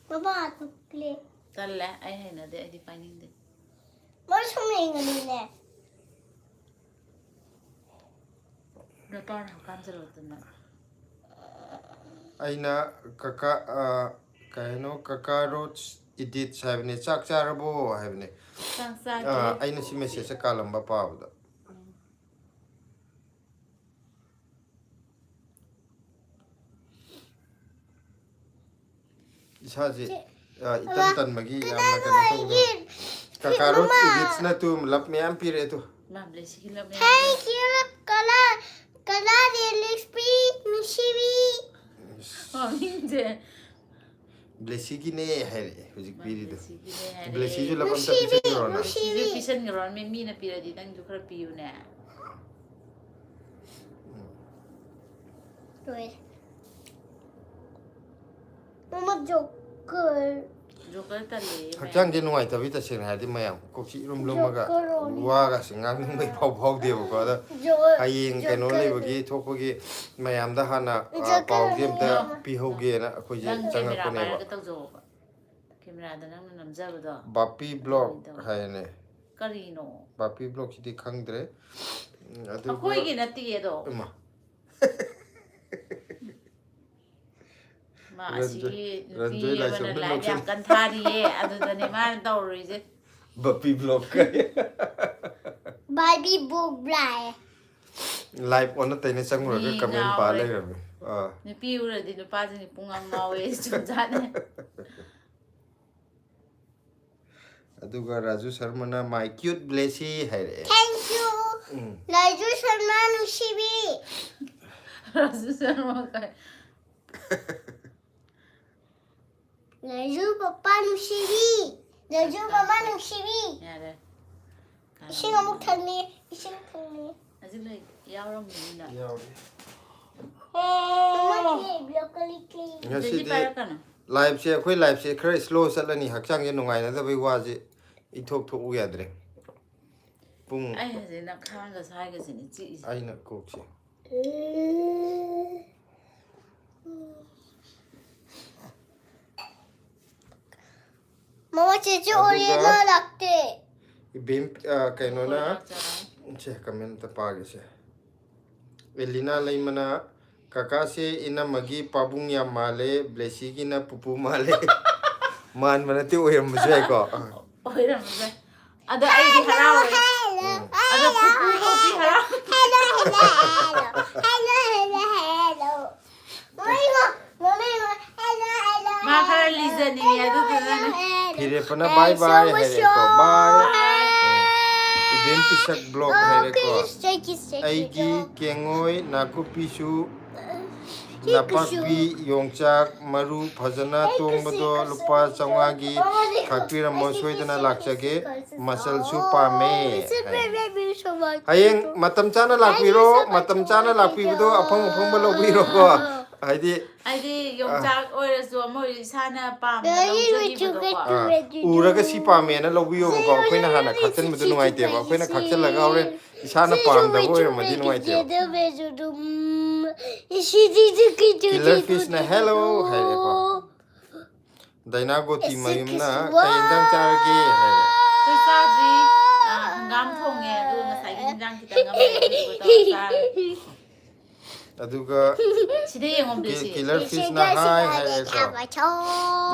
ꯃꯃꯥ ꯑꯗꯨ ꯀ꯭ꯂꯦ꯫ ꯇꯜꯂꯦ, ꯑꯩ ꯍꯩꯅꯗꯦ, ꯑꯩꯗꯤ ꯄꯥꯏꯅꯤꯡꯗꯦ꯫ ꯃꯣꯏ ꯁꯨꯝ ꯌꯦꯡꯒꯅꯤꯅꯦ꯫ ꯅꯄꯥꯅ ꯍꯀꯥꯝ ꯆꯜꯂꯛꯇꯅ꯫ ꯑꯩꯅ ꯀꯀꯥ, ꯑ, ꯀꯩꯅꯣ, ꯀꯀꯥ ꯔꯣꯠꯁ ꯏꯗꯤꯠꯁ ꯍꯥꯏꯕꯅꯦ, "ꯆꯥꯛ ꯆꯥꯔꯕꯣ?" ꯍꯥꯏꯕꯅꯦ꯫ ꯆꯥꯛ ꯆꯥꯗ꯭ꯔꯤ꯫ ꯑ, ꯑꯩꯅ ꯁꯤ ꯃꯦꯁꯦꯖꯁꯦ ꯀꯥꯜꯂꯝꯕ ꯄꯥꯕꯗ꯫ ꯏꯁꯥꯁꯦ, ꯑ, ꯏꯇꯟ ꯇꯟꯕꯒꯤ ꯌꯥꯝꯅ ꯀꯩꯅꯣ ꯇꯧꯕꯗꯣ꯫ ꯀꯀꯥ ꯔꯣꯠꯁ ꯏꯗꯤꯠꯁꯅ ꯇꯨ ꯂꯞ ꯃꯌꯥꯝ ꯄꯤꯔꯛꯑꯦ ꯇꯨ꯫ ꯃꯥ ꯕ꯭ꯂꯦꯁꯤꯒꯤ ꯂꯞ ꯃꯌꯥꯝ꯫ Thank you, ꯀꯂꯥ, ꯀꯂꯥ ꯗꯦꯂꯤꯁꯄꯤ, ꯅꯨꯡꯁꯤꯕꯤ꯫ ꯃꯃꯤꯡꯁꯦ꯫ ꯕ꯭ꯂꯦꯁꯤꯒꯤꯅꯦ ꯍꯥꯏꯔꯛꯑꯦ ꯍꯧꯖꯤꯛ ꯄꯤꯔꯤꯗꯣ꯫ ꯕ꯭ꯂꯦꯁꯤꯒꯤꯅꯦ ꯍꯥꯏꯔꯛꯑꯦ꯫ ꯕ꯭ꯂꯦꯁꯤꯁꯨ ꯂꯞ ꯑꯝꯇ ꯅꯨꯡꯁꯤꯕꯤ, ꯄꯤꯁꯟꯈ꯭ꯔꯣꯅ꯫ ꯅꯨꯡꯁꯤꯕꯤ꯫ ꯕ꯭ꯂꯦꯁꯤꯁꯨ ꯄꯤꯁꯟꯈ꯭ꯔꯣ, ꯃꯤ, ꯃꯤꯅ ꯄꯤꯔꯗꯤ ꯅꯪꯁꯨ ꯈꯔ ꯄꯤꯌꯨꯅꯦ꯫ ꯂꯣꯏꯔꯦ꯫ ꯃꯃꯥ ꯖꯣꯀꯔ꯫ ꯖꯣꯀꯔ ꯇꯜꯂꯦꯌꯦ ꯃꯌꯥꯝ꯫ ꯍꯛꯆꯥꯡꯁꯦ ꯅꯨꯡꯉꯥꯏꯇꯕꯤ ꯇꯁꯦꯡꯅ ꯍꯥꯏꯔꯗꯤ ꯃꯌꯥꯝ ꯀꯣꯛꯁꯤ ꯏꯔꯨꯝ ꯂꯨꯝꯃꯒ ꯖꯣꯀꯔ ꯑꯣꯏꯅ꯫ ꯋꯥꯒꯁꯦ ꯉꯥꯡꯅꯤꯡꯕ ꯏꯐꯥꯎ ꯐꯥꯎꯗꯦꯕꯀꯣ꯫ ꯑꯗꯣ ꯖꯣꯀꯔ꯫ ꯍꯌꯦꯡ ꯀꯩꯅꯣ ꯖꯣꯀꯔ꯫ ꯂꯩꯕꯒꯤ ꯊꯣꯛꯄꯒꯤ ꯃꯌꯥꯝꯗ ꯍꯥꯟꯅ, ꯑ, ꯖꯣꯀꯔ ꯄꯥꯎꯗꯤ ꯑꯝꯇ ꯑꯣꯏꯅ꯫ ꯄꯤꯍꯧꯒꯦꯅ ꯑꯩꯈꯣꯏꯁꯦ ꯅꯪ ꯀꯦꯃꯦꯔꯥ ꯆꯪꯉꯛꯄꯅꯦꯕ꯫ ꯄꯥꯏꯔꯒ ꯇꯧꯖꯧꯕ꯫ ꯀꯦꯃꯦꯔꯥꯗ ꯅꯪꯅ ꯅꯝꯖꯕꯗꯣ꯫ ꯕꯥꯄꯤ ꯕ꯭ꯂꯣꯛ ꯍꯥꯏꯅꯦ꯫ ꯀꯔꯤꯅꯣ? ꯕꯥꯄꯤ ꯕ꯭ꯂꯣꯛꯁꯤꯗꯤ ꯈꯪꯗ꯭ꯔꯦ꯫ ꯎꯝ, ꯑꯗꯨꯒ ꯑꯩꯈꯣꯏꯒꯤ ꯅꯠꯇꯦ ꯑꯗꯣ꯫ ꯏꯃꯥ꯫ ꯃꯥ ꯔꯟꯖꯣꯏ- ꯑꯁꯤꯒꯤ ꯅꯨꯄꯤ ꯔꯟꯖꯣꯏ ꯑꯃꯅ ꯂꯥꯏꯁ꯭ꯔꯝꯅ ꯂꯥꯏꯞ ꯌꯥꯝ ꯅꯣꯛꯁꯜꯂꯦ꯫ ꯀꯟ ꯊꯥꯔꯤꯌꯦ, ꯑꯗꯨꯗꯅꯦ ꯃꯥꯅ ꯇꯧꯔꯨꯔꯤꯁꯦ꯫ ꯕꯥꯄꯤ ꯕ꯭ꯂꯣꯛ ꯀꯥꯏ꯫ ꯕꯥꯏꯕꯤ ꯕꯣꯛ ꯕ꯭ꯂꯥꯏ꯫ ꯂꯥꯏꯞ ꯑꯣꯟꯅ ꯇꯩꯅ ꯆꯪꯉꯨꯔꯒ ꯃꯤ ꯀꯃꯦꯟ ꯄꯥ ꯉꯥꯎꯔꯦ꯫ ꯂꯩꯔꯝꯃꯦ꯫ ꯑꯥ꯫ ꯅꯨꯄꯤ ꯎꯔꯗꯤ ꯅꯨꯄꯥꯁꯤꯡꯁꯦ ꯄꯨꯡꯉꯥꯡ ꯉꯥꯎꯋꯦ, ꯆꯨꯝꯖꯥꯠꯅꯦ꯫ ꯑꯗꯨꯒ ꯔꯥꯖꯨ ꯁꯔꯃꯅ "My cute Blessy" ꯍꯥꯏꯔꯛꯑꯦ꯫ Thank you꯫ ꯎꯝ꯫ ꯂꯥꯏꯖꯨ ꯁꯔꯃ ꯅꯨꯡꯁꯤꯕꯤ꯫ ꯔꯥꯖꯨ ꯁꯔꯃ ꯀꯥꯏ꯫ ꯂꯥꯏꯖꯨ ꯄꯄꯥ ꯅꯨꯡꯁꯤꯕꯤ꯫ ꯂꯥꯏꯖꯨ ꯃꯃꯥ ꯅꯨꯡꯁꯤꯕꯤ꯫ ꯌꯥꯔꯦ꯫ ꯏꯁꯤꯡ ꯑꯃꯨꯛ ꯊꯛꯅꯤ꯫ ꯏꯁꯤꯡ ꯊꯛꯅꯤ꯫ ꯍꯧꯖꯤꯛ ꯂꯩ ꯌꯥꯎꯔꯝꯒꯅꯤꯅ꯫ ꯌꯥꯎꯔꯤ꯫ ꯃꯃꯥ ꯀ꯭ꯂꯦ ꯕ꯭ꯂꯣꯀꯣꯂꯤ ꯀ꯭ꯂꯦ꯫ ꯑꯗꯨꯗꯤ ꯉꯁꯤꯗꯤ ꯄꯥꯏꯔꯛꯀꯅꯨ꯫ ꯂꯥꯏꯞꯁꯦ, ꯑꯩꯈꯣꯏ ꯂꯥꯏꯞꯁꯦ ꯈꯔ ꯁ꯭ꯂꯣ ꯆꯠꯂꯅꯤ, ꯍꯛꯆꯥꯡꯁꯦ ꯅꯨꯡꯉꯥꯏꯅꯗꯕꯩ ꯋꯥꯁꯦ ꯏꯊꯣꯛ ꯊꯣꯛꯎ ꯌꯥꯗ꯭ꯔꯦ꯫ ꯄꯨꯡ ꯑꯩ ꯍꯧꯖꯤꯛ ꯅꯈꯥꯡꯒ ꯁ꯭ꯋꯥꯏꯒꯁꯤꯅꯦ ꯆꯤꯛꯏꯁꯦ꯫ ꯑꯩꯅ ꯀꯣꯛꯁꯦ꯫ ꯃꯃꯥ ꯆꯦꯆꯦ ꯑꯗꯨꯒ ꯑꯣꯔꯤꯅ ꯂꯥꯛꯇꯦ꯫ ꯏꯕꯦꯝ ꯑ, ꯀꯩꯅꯣꯅ ꯕꯣꯔꯥ ꯆꯥꯔꯦ꯫ ꯁꯦ ꯀꯃꯦꯟ ꯑꯝꯇ ꯄꯥꯒꯦꯁꯦ꯫ ꯑꯦꯂꯤꯅꯥ ꯂꯩꯃꯅ "ꯀꯀꯥꯁꯦ ꯏꯅꯝꯃꯒꯤ ꯄꯥꯕꯨꯡ ꯌꯥꯝ ꯃꯥꯜꯂꯦ, ꯕ꯭ꯂꯦꯁꯤꯒꯤꯅ ꯄꯨꯄꯨ ꯃꯥꯜꯂꯦ"꯫ ꯃꯥꯟꯕ ꯅꯠꯇꯦ, ꯑꯣꯏꯔꯝꯕꯁꯨ ꯌꯥꯏꯀꯣ꯫ ꯑꯥ꯫ ꯑꯣꯏꯔꯝꯕꯁꯦ꯫ ꯑꯗꯣ ꯑꯩꯗꯤ ꯍꯔꯥꯎꯋꯦ꯫ ꯎꯝ꯫ ꯑꯗꯣ ꯄꯨꯄꯨ ꯐꯥꯎꯗꯤ ꯍꯔꯥꯎ꯫ Hello hello hello hello hello hello. ꯃꯃꯤꯒ ꯃꯃꯤꯒ ꯍꯦꯂꯣ ꯍꯦꯂꯣ꯫ ꯃꯥ ꯈꯔ ꯂꯤꯖꯅꯤꯡꯉꯦ, ꯑꯗꯨꯗꯨꯅꯅꯦ꯫ ꯐꯤꯔꯦꯞꯄꯅ "Bye bye" ꯍꯥꯏꯔꯦꯀꯣ꯫ Bye꯫ ꯎꯝ꯫ ꯏꯕꯦꯝ ꯄꯤꯁꯛ ꯕ꯭ꯂꯣꯛ ꯍꯥꯏꯔꯦꯀꯣ꯫ ꯀꯤꯁ ꯀꯤꯁ ꯑꯩꯒꯤ ꯀꯦꯡꯉꯣꯏ ꯅꯥꯀꯨꯞꯄꯤꯁꯨ ꯅꯄꯥꯛꯄꯤ ꯌꯣꯡꯆꯥꯛ ꯃꯔꯨ ꯐꯖꯅ ꯇꯣꯡꯕꯗꯣ ꯂꯨꯄꯥ ꯆꯥꯝꯃꯉꯥꯒꯤ ꯈꯥꯛꯄꯤꯔꯝꯃꯣ, ꯁꯣꯏꯗꯅ ꯂꯥꯛꯆꯒꯦ꯫ ꯃꯆꯜꯁꯨ ꯄꯥꯝꯃꯦ ꯍꯥꯏ꯫ ꯍꯌꯦꯡ ꯃꯇꯝ ꯆꯥꯅ ꯂꯥꯛꯄꯤꯔꯣ, ꯃꯇꯝ ꯆꯥꯅ ꯂꯥꯛꯄꯤꯕꯗꯣ ꯑꯐꯪ ꯑꯐꯪꯕ ꯂꯧꯕꯤꯔꯣꯀꯣ꯫ ꯍꯥꯏꯗꯤ ꯍꯥꯏꯗꯤ ꯌꯣꯡꯆꯥꯛ ꯑꯣꯏꯔꯁꯨ ꯑꯃ ꯑꯣꯏꯔꯁꯨ ꯏꯁꯥꯅ ꯄꯥꯝꯅ ꯂꯧꯖꯈꯤꯕꯗꯣꯀꯣ꯫ ꯑꯥ, ꯎꯔꯒ "ꯁꯤ ꯄꯥꯝꯃꯦꯅ" ꯂꯧꯕꯤꯌꯣꯕꯀꯣ꯫ ꯑꯩꯈꯣꯏꯅ ꯍꯥꯟꯅ ꯈꯥꯛꯆꯟꯕꯗꯣ ꯅꯨꯡꯉꯥꯏꯇꯦꯕ꯫ ꯑꯩꯈꯣꯏꯅ ꯈꯥꯛꯆꯜꯂꯒ ꯍꯣꯔꯦꯟ ꯏꯁꯥꯅ ꯄꯥꯝꯗꯕ ꯑꯣꯏꯔꯝꯃꯗꯤ ꯅꯨꯡꯉꯥꯏꯇꯦꯕ꯫ Killer ꯐꯤꯁꯅ "hello" ꯍꯥꯏꯔꯦꯀꯣ꯫ ꯗꯥꯏꯅꯥ ꯒꯣꯇꯤ ꯃꯌꯨꯝꯅ "ꯀꯩ ꯏꯟꯖꯥꯡ ꯆꯥꯔꯒꯦ?" ꯍꯥꯏꯔꯦ꯫ ꯑꯩꯈꯣꯏ ꯆꯥꯗ꯭ꯔꯤ꯫ ꯍꯪꯒꯥꯝ ꯊꯣꯡꯉꯦ, ꯑꯗꯨꯒ ꯉꯁꯥꯏꯒꯤ ꯍꯤꯟꯖꯥꯡ ꯈꯤꯇꯪ ꯑꯃ ꯂꯩꯕꯗꯣ ꯆꯥꯔꯦ꯫ ꯑꯗꯨꯒ ꯁꯤꯗ ꯌꯦꯡꯉꯣ, ꯕ꯭ꯂꯦꯁꯤ꯫ ꯀꯤꯂꯔ ꯐꯤꯁꯅ ꯍꯥꯏ ꯍꯥꯏꯔꯦꯀꯣ꯫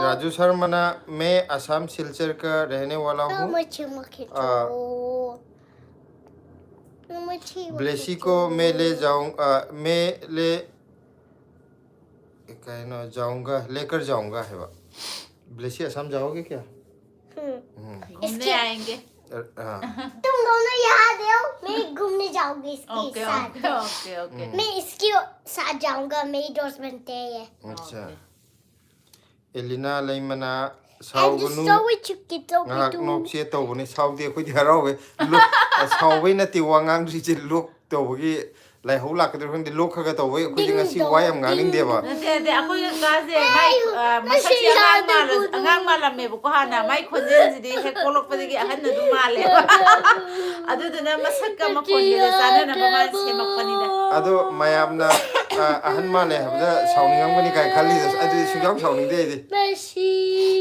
ꯔꯥꯖꯨ ꯁꯔꯃꯅ, मैं असम सिलचर का रहने वाला हूँ। ब्लेसी को मैं ले जाऊं, मैं ले, ꯀꯩꯅꯣ, जाऊंगा, लेकर जाऊंगा ꯍꯥꯏꯕ꯫ ब्लेसी, असम जाओगे क्या? घूमने आएंगे। तुम दोनों यहाँ रहो, मैं घूमने जाऊंगी इसके ओके, साथ। Okay, okay, okay. मैं इसके साथ जाऊंगा, मेरी दोस्त बनते हैं ये। अच्छा। ꯑꯦꯂꯤꯅꯥ ꯂꯩꯃꯅ, ꯑꯩꯁꯨ ꯁꯥꯎꯒꯅꯨ꯫ ꯁꯧꯋꯤ ꯆꯨꯛꯀꯤ ꯆꯧꯀꯤ ꯉꯥꯏꯍꯥꯛ ꯇꯨ꯫ ꯅꯣꯛꯁꯦ ꯇꯧꯕꯅꯤ, ꯁꯥꯎꯗꯦ, ꯑꯩꯈꯣꯏꯗꯤ ꯍꯔꯥꯎꯋꯦ꯫ ꯂꯣꯛ-, ꯑ, ꯁꯥꯎꯕꯩ ꯅꯠꯇꯦ ꯋꯥ ꯉꯥꯡꯗ꯭ꯔꯤꯁꯦ, ꯂꯣꯛ ꯇꯧꯕꯒꯤ ꯂꯥꯏꯍꯧ ꯂꯥꯛꯀꯗ꯭ꯔꯥ ꯈꯪꯗꯦ, ꯂꯣꯛ ꯈꯔ ꯈꯔ ꯇꯧꯕꯩ ꯑꯩꯈꯣꯏꯗꯤ ꯉꯁꯤ ꯋꯥ ꯌꯥꯝ ꯉꯥꯡꯅꯤꯡꯗꯦꯕ꯫ ꯅꯠꯇꯦ, ꯅꯠꯇꯦ, ꯑꯩꯈꯣꯏ ꯀꯀꯥꯁꯦ ꯃꯥꯏ, ꯑ, ꯃꯁꯛꯁꯦ ꯑꯉꯥꯡ ꯃꯥꯜꯂ-, ꯑꯉꯥꯡ ꯃꯥꯜꯂꯝꯃꯦꯕꯀꯣ ꯍꯥꯟꯅ꯫ ꯃꯥꯏ ꯈꯣꯟꯖꯦꯜꯁꯤꯗꯤ ꯍꯦꯛ ꯄꯣꯛꯂꯛꯄꯗꯒꯤ ꯑꯍꯟ ꯑꯗꯨꯝ ꯃꯥꯜꯂꯦꯕ꯫ ꯑꯗꯨꯗꯨꯅ ꯃꯁꯛꯀ ꯃꯈꯣꯟꯒꯁꯦ ꯆꯥꯟꯅꯅꯕ ꯃꯥꯅ ꯁꯦꯝꯃꯛꯄꯅꯤꯗ꯫ ꯑꯗꯣ ꯃꯌꯥꯝꯅ, ꯑ, ꯑꯍꯟ ꯃꯥꯜꯂꯦ ꯍꯥꯏꯕꯗ ꯁꯥꯎꯅꯤꯡꯉꯝꯒꯅꯤ ꯀꯥꯏꯅ ꯈꯜꯂꯤꯗꯣ, ꯑꯗꯨꯗꯤ ꯁꯨꯡꯁꯥꯎ ꯁꯥꯎꯅꯤꯡꯗꯦ ꯑꯩꯗꯤ꯫ ꯃꯁꯤ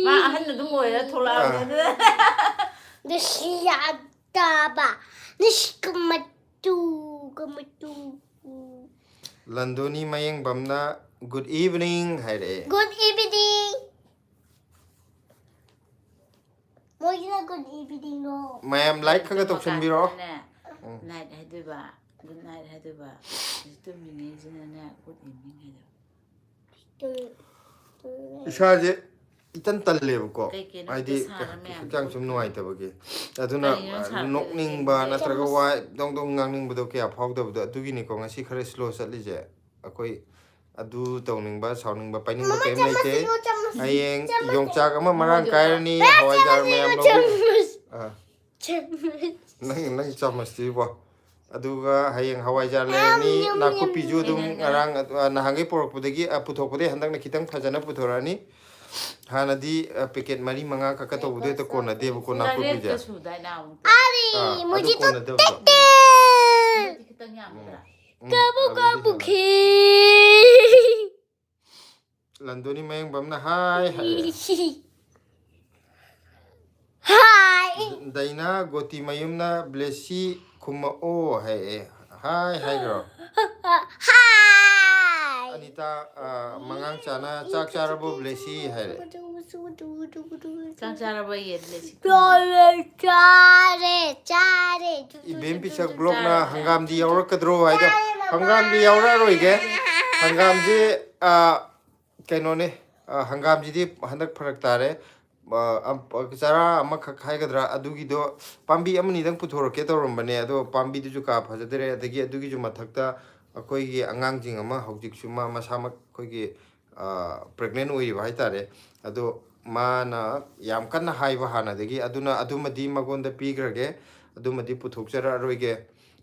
ꯃꯥ ꯑꯍꯟ ꯑꯗꯨꯝ ꯑꯣꯏꯔ ꯊꯣꯛꯂꯛꯑꯕꯅꯦ꯫ ꯑꯥ꯫ ꯑꯗꯨꯅ ꯅꯨꯡꯁꯤ ꯌꯥꯗꯕ ꯅꯨꯡꯁꯤ ꯀꯃꯇꯨ ꯀꯃꯇꯨ꯫ ꯂꯟꯗꯣꯅꯤ ꯃꯌꯦꯡꯕꯝꯅ good evening ꯍꯥꯏꯔꯛꯑꯦ꯫ Good evening. ꯃꯣꯏꯒꯤꯅ good evening ꯂꯣ꯫ ꯃꯌꯥꯝ like ꯈꯔ ꯈꯔ ꯇꯧꯁꯟꯕꯤꯔꯣ꯫ ꯅꯥꯏꯠ ꯍꯥꯏꯗꯣꯏꯕ, ꯒꯨꯗ ꯅꯥꯏꯠ ꯍꯥꯏꯗꯣꯏꯕ꯫ ꯍꯧꯖꯤꯛ ꯇꯨꯝꯃꯤꯉꯩꯁꯤꯅꯅꯦ ꯒꯨꯗ ꯏꯚꯤꯅꯤꯡ ꯍꯥꯏꯗꯣꯏꯕ꯫ ꯇꯨꯝ- ꯇꯨꯝ- ꯏꯁꯥꯁꯦ ꯏꯇꯟ ꯇꯜꯂꯦꯕꯀꯣ, ꯀꯩ ꯀꯩꯅꯣ ꯍꯥꯏꯗꯤ ꯍꯦꯛꯇ ꯁꯥꯔ ꯃꯌꯥꯝꯗꯣ ꯍꯛꯆꯥꯡ ꯁꯨꯝ ꯅꯨꯡꯉꯥꯏꯇꯕꯒꯤ꯫ ꯑꯗꯨꯅ ꯀꯩꯅꯣ ꯁꯥꯔ ꯅꯣꯛꯅꯤꯡꯕ ꯅꯠꯇ꯭ꯔꯒ ꯋꯥ ꯗꯣꯡ ꯗꯣꯡ ꯉꯥꯡꯅꯤꯡꯕꯗꯣ ꯀꯌꯥ ꯐꯥꯎꯗꯕꯗꯣ, ꯑꯗꯨꯒꯤꯅꯤꯀꯣ ꯉꯁꯤ ꯈꯔ slow ꯆꯠꯂꯤꯁꯦ꯫ ꯑꯩꯈꯣꯏ ꯑꯗꯨ ꯇꯧꯅꯤꯡꯕ, ꯁꯥꯎꯅꯤꯡꯕ, ꯄꯥꯏꯅꯤꯡꯕ ꯀꯩꯝ ꯂꯩꯇꯦ꯫ ꯍꯌꯦꯡ ꯌꯣꯡꯆꯥꯛ ꯑꯃ ꯃꯔꯥꯡ ꯀꯥꯏꯔꯅꯤ, ꯍꯋꯥꯏꯖꯥꯔ ꯃꯌꯥꯝ ꯂꯧꯕꯤ-, ꯑꯥ, ꯅꯪ, ꯅꯪ ꯆꯥꯃꯁꯇꯨꯕꯣ꯫ ꯑꯗꯨꯒ ꯍꯌꯦꯡ ꯍꯋꯥꯏꯖꯥꯔ ꯂꯩꯔꯅꯤ, ꯅꯥꯀꯨꯞꯄꯤꯁꯨ ꯑꯗꯨꯝ ꯉꯔꯥꯡ, ꯑ, ꯅꯍꯥꯟꯈꯩ ꯄꯨꯔꯛꯄꯗꯒꯤ, ꯑ, ꯄꯨꯊꯣꯛꯄꯗꯒꯤ ꯍꯟꯗꯛꯅ ꯈꯤꯇꯪ ꯐꯖꯅ ꯄꯨꯊꯣꯔꯛꯑꯅꯤ꯫ ꯍꯥꯟꯅꯗꯤ, ꯑ, ꯄꯦꯀꯦꯠ ꯃꯔꯤ ꯃꯉꯥ ꯈꯛꯀ ꯇꯧꯕꯗꯣ ꯍꯦꯛꯇ ꯀꯣꯟꯅꯗꯦꯕꯀꯣ ꯅꯥꯀꯨꯞꯄꯤꯁꯦ꯫ ꯇꯔꯦꯠꯀ ꯁꯨꯗꯥꯏꯅ ꯑꯃꯨꯛꯇ꯫ ꯑꯥ, ꯑꯗꯨ ꯀꯣꯟꯅꯗꯕꯗꯣ꯫ ꯑꯗꯨꯗꯤ ꯈꯤꯇꯪ ꯌꯥꯝꯗ꯭ꯔꯥ? ꯎꯝ, ꯀꯕꯨ ꯑꯗꯨꯗꯤ ꯀꯕꯨ ꯍꯦꯟꯅ꯫ ꯈꯦ꯫ ꯂꯟꯗꯣꯅꯤ ꯃꯌꯦꯡꯕꯝꯅ ꯍꯥꯏ ꯍꯥꯏꯔꯦ꯫ Hi. ꯗꯥꯏꯅꯥ ꯒꯣꯇꯤ ꯃꯌꯨꯝꯅ ꯕ꯭ꯂꯦꯁꯤ ꯈꯨꯝꯃꯛꯑꯣ ꯍꯥꯏꯔꯛꯑꯦ꯫ ꯍꯥꯏ ꯍꯥꯏꯈ꯭ꯔꯣ꯫ Hi. ꯑꯅꯤꯇꯥ, ꯑ, ꯃꯉꯥꯡ ꯆꯥꯅ ꯆꯥꯛ ꯆꯥꯔꯕꯣ ꯕ꯭ꯂꯦꯁꯤ ꯍꯥꯏꯔꯦ꯫ ꯆꯥꯛ ꯆꯥꯔꯕ ꯌꯦꯟ ꯂꯩꯁꯤ꯫ ꯆꯥꯔꯦ, ꯆꯥꯔꯦ, ꯆꯥꯔꯦ. ꯏꯕꯦꯝ ꯄꯤꯁꯛ ꯕ꯭ꯂꯣꯛꯅ ꯍꯪꯒꯥꯝꯗꯤ ꯌꯥꯎꯔꯛꯀꯗ꯭ꯔꯣ ꯍꯥꯏꯗꯣ, ꯍꯪꯒꯥꯝꯗꯤ ꯌꯥꯎꯔꯛꯑꯔꯣꯏꯒꯦ꯫ ꯍꯪꯒꯥꯝꯁꯤ, ꯑ, ꯀꯩꯅꯣꯅꯦ, ꯑ, ꯍꯪꯒꯥꯝꯁꯤꯗꯤ ꯍꯟꯗꯛ ꯐꯔꯛ ꯇꯥꯔꯦ꯫ ꯑ, ꯑꯝ-, ꯆꯔꯥ ꯑꯃꯈꯛ ꯍꯥꯏꯒꯗ꯭ꯔꯥ, ꯑꯗꯨꯒꯤꯗꯣ ꯄꯥꯝꯕꯤ ꯑꯃꯅꯤꯗꯪ ꯄꯨꯊꯣꯔꯛꯀꯦ ꯇꯧꯔꯝꯕꯅꯦ, ꯑꯗꯣ ꯄꯥꯝꯕꯤꯗꯨꯁꯨ ꯀꯥ ꯐꯖꯗ꯭ꯔꯦ꯫ ꯑꯗꯒꯤ ꯑꯗꯨꯒꯤꯁꯨ ꯃꯊꯛꯇ ꯑꯩꯈꯣꯏꯒꯤ ꯑꯉꯥꯡꯁꯤꯡ ꯑꯃ ꯍꯧꯖꯤꯛꯁꯨ ꯃꯥ ꯃꯁꯥꯃꯛ ꯑꯩꯈꯣꯏꯒꯤ, ꯑ, pregnant ꯑꯣꯏꯔꯤꯕ ꯍꯥꯏꯇꯥꯔꯦ꯫ ꯑꯗꯣ ꯃꯥꯅ ꯌꯥꯝ ꯀꯟꯅ ꯍꯥꯏꯕ ꯍꯥꯟꯅꯗꯒꯤ, ꯑꯗꯨꯅ ꯑꯗꯨꯃꯗꯤ ꯃꯉꯣꯟꯗ ꯄꯤꯈ꯭ꯔꯒꯦ, ꯑꯗꯨꯃꯗꯤ ꯄꯨꯊꯣꯛꯆꯔꯛꯑꯔꯣꯏꯒꯦ꯫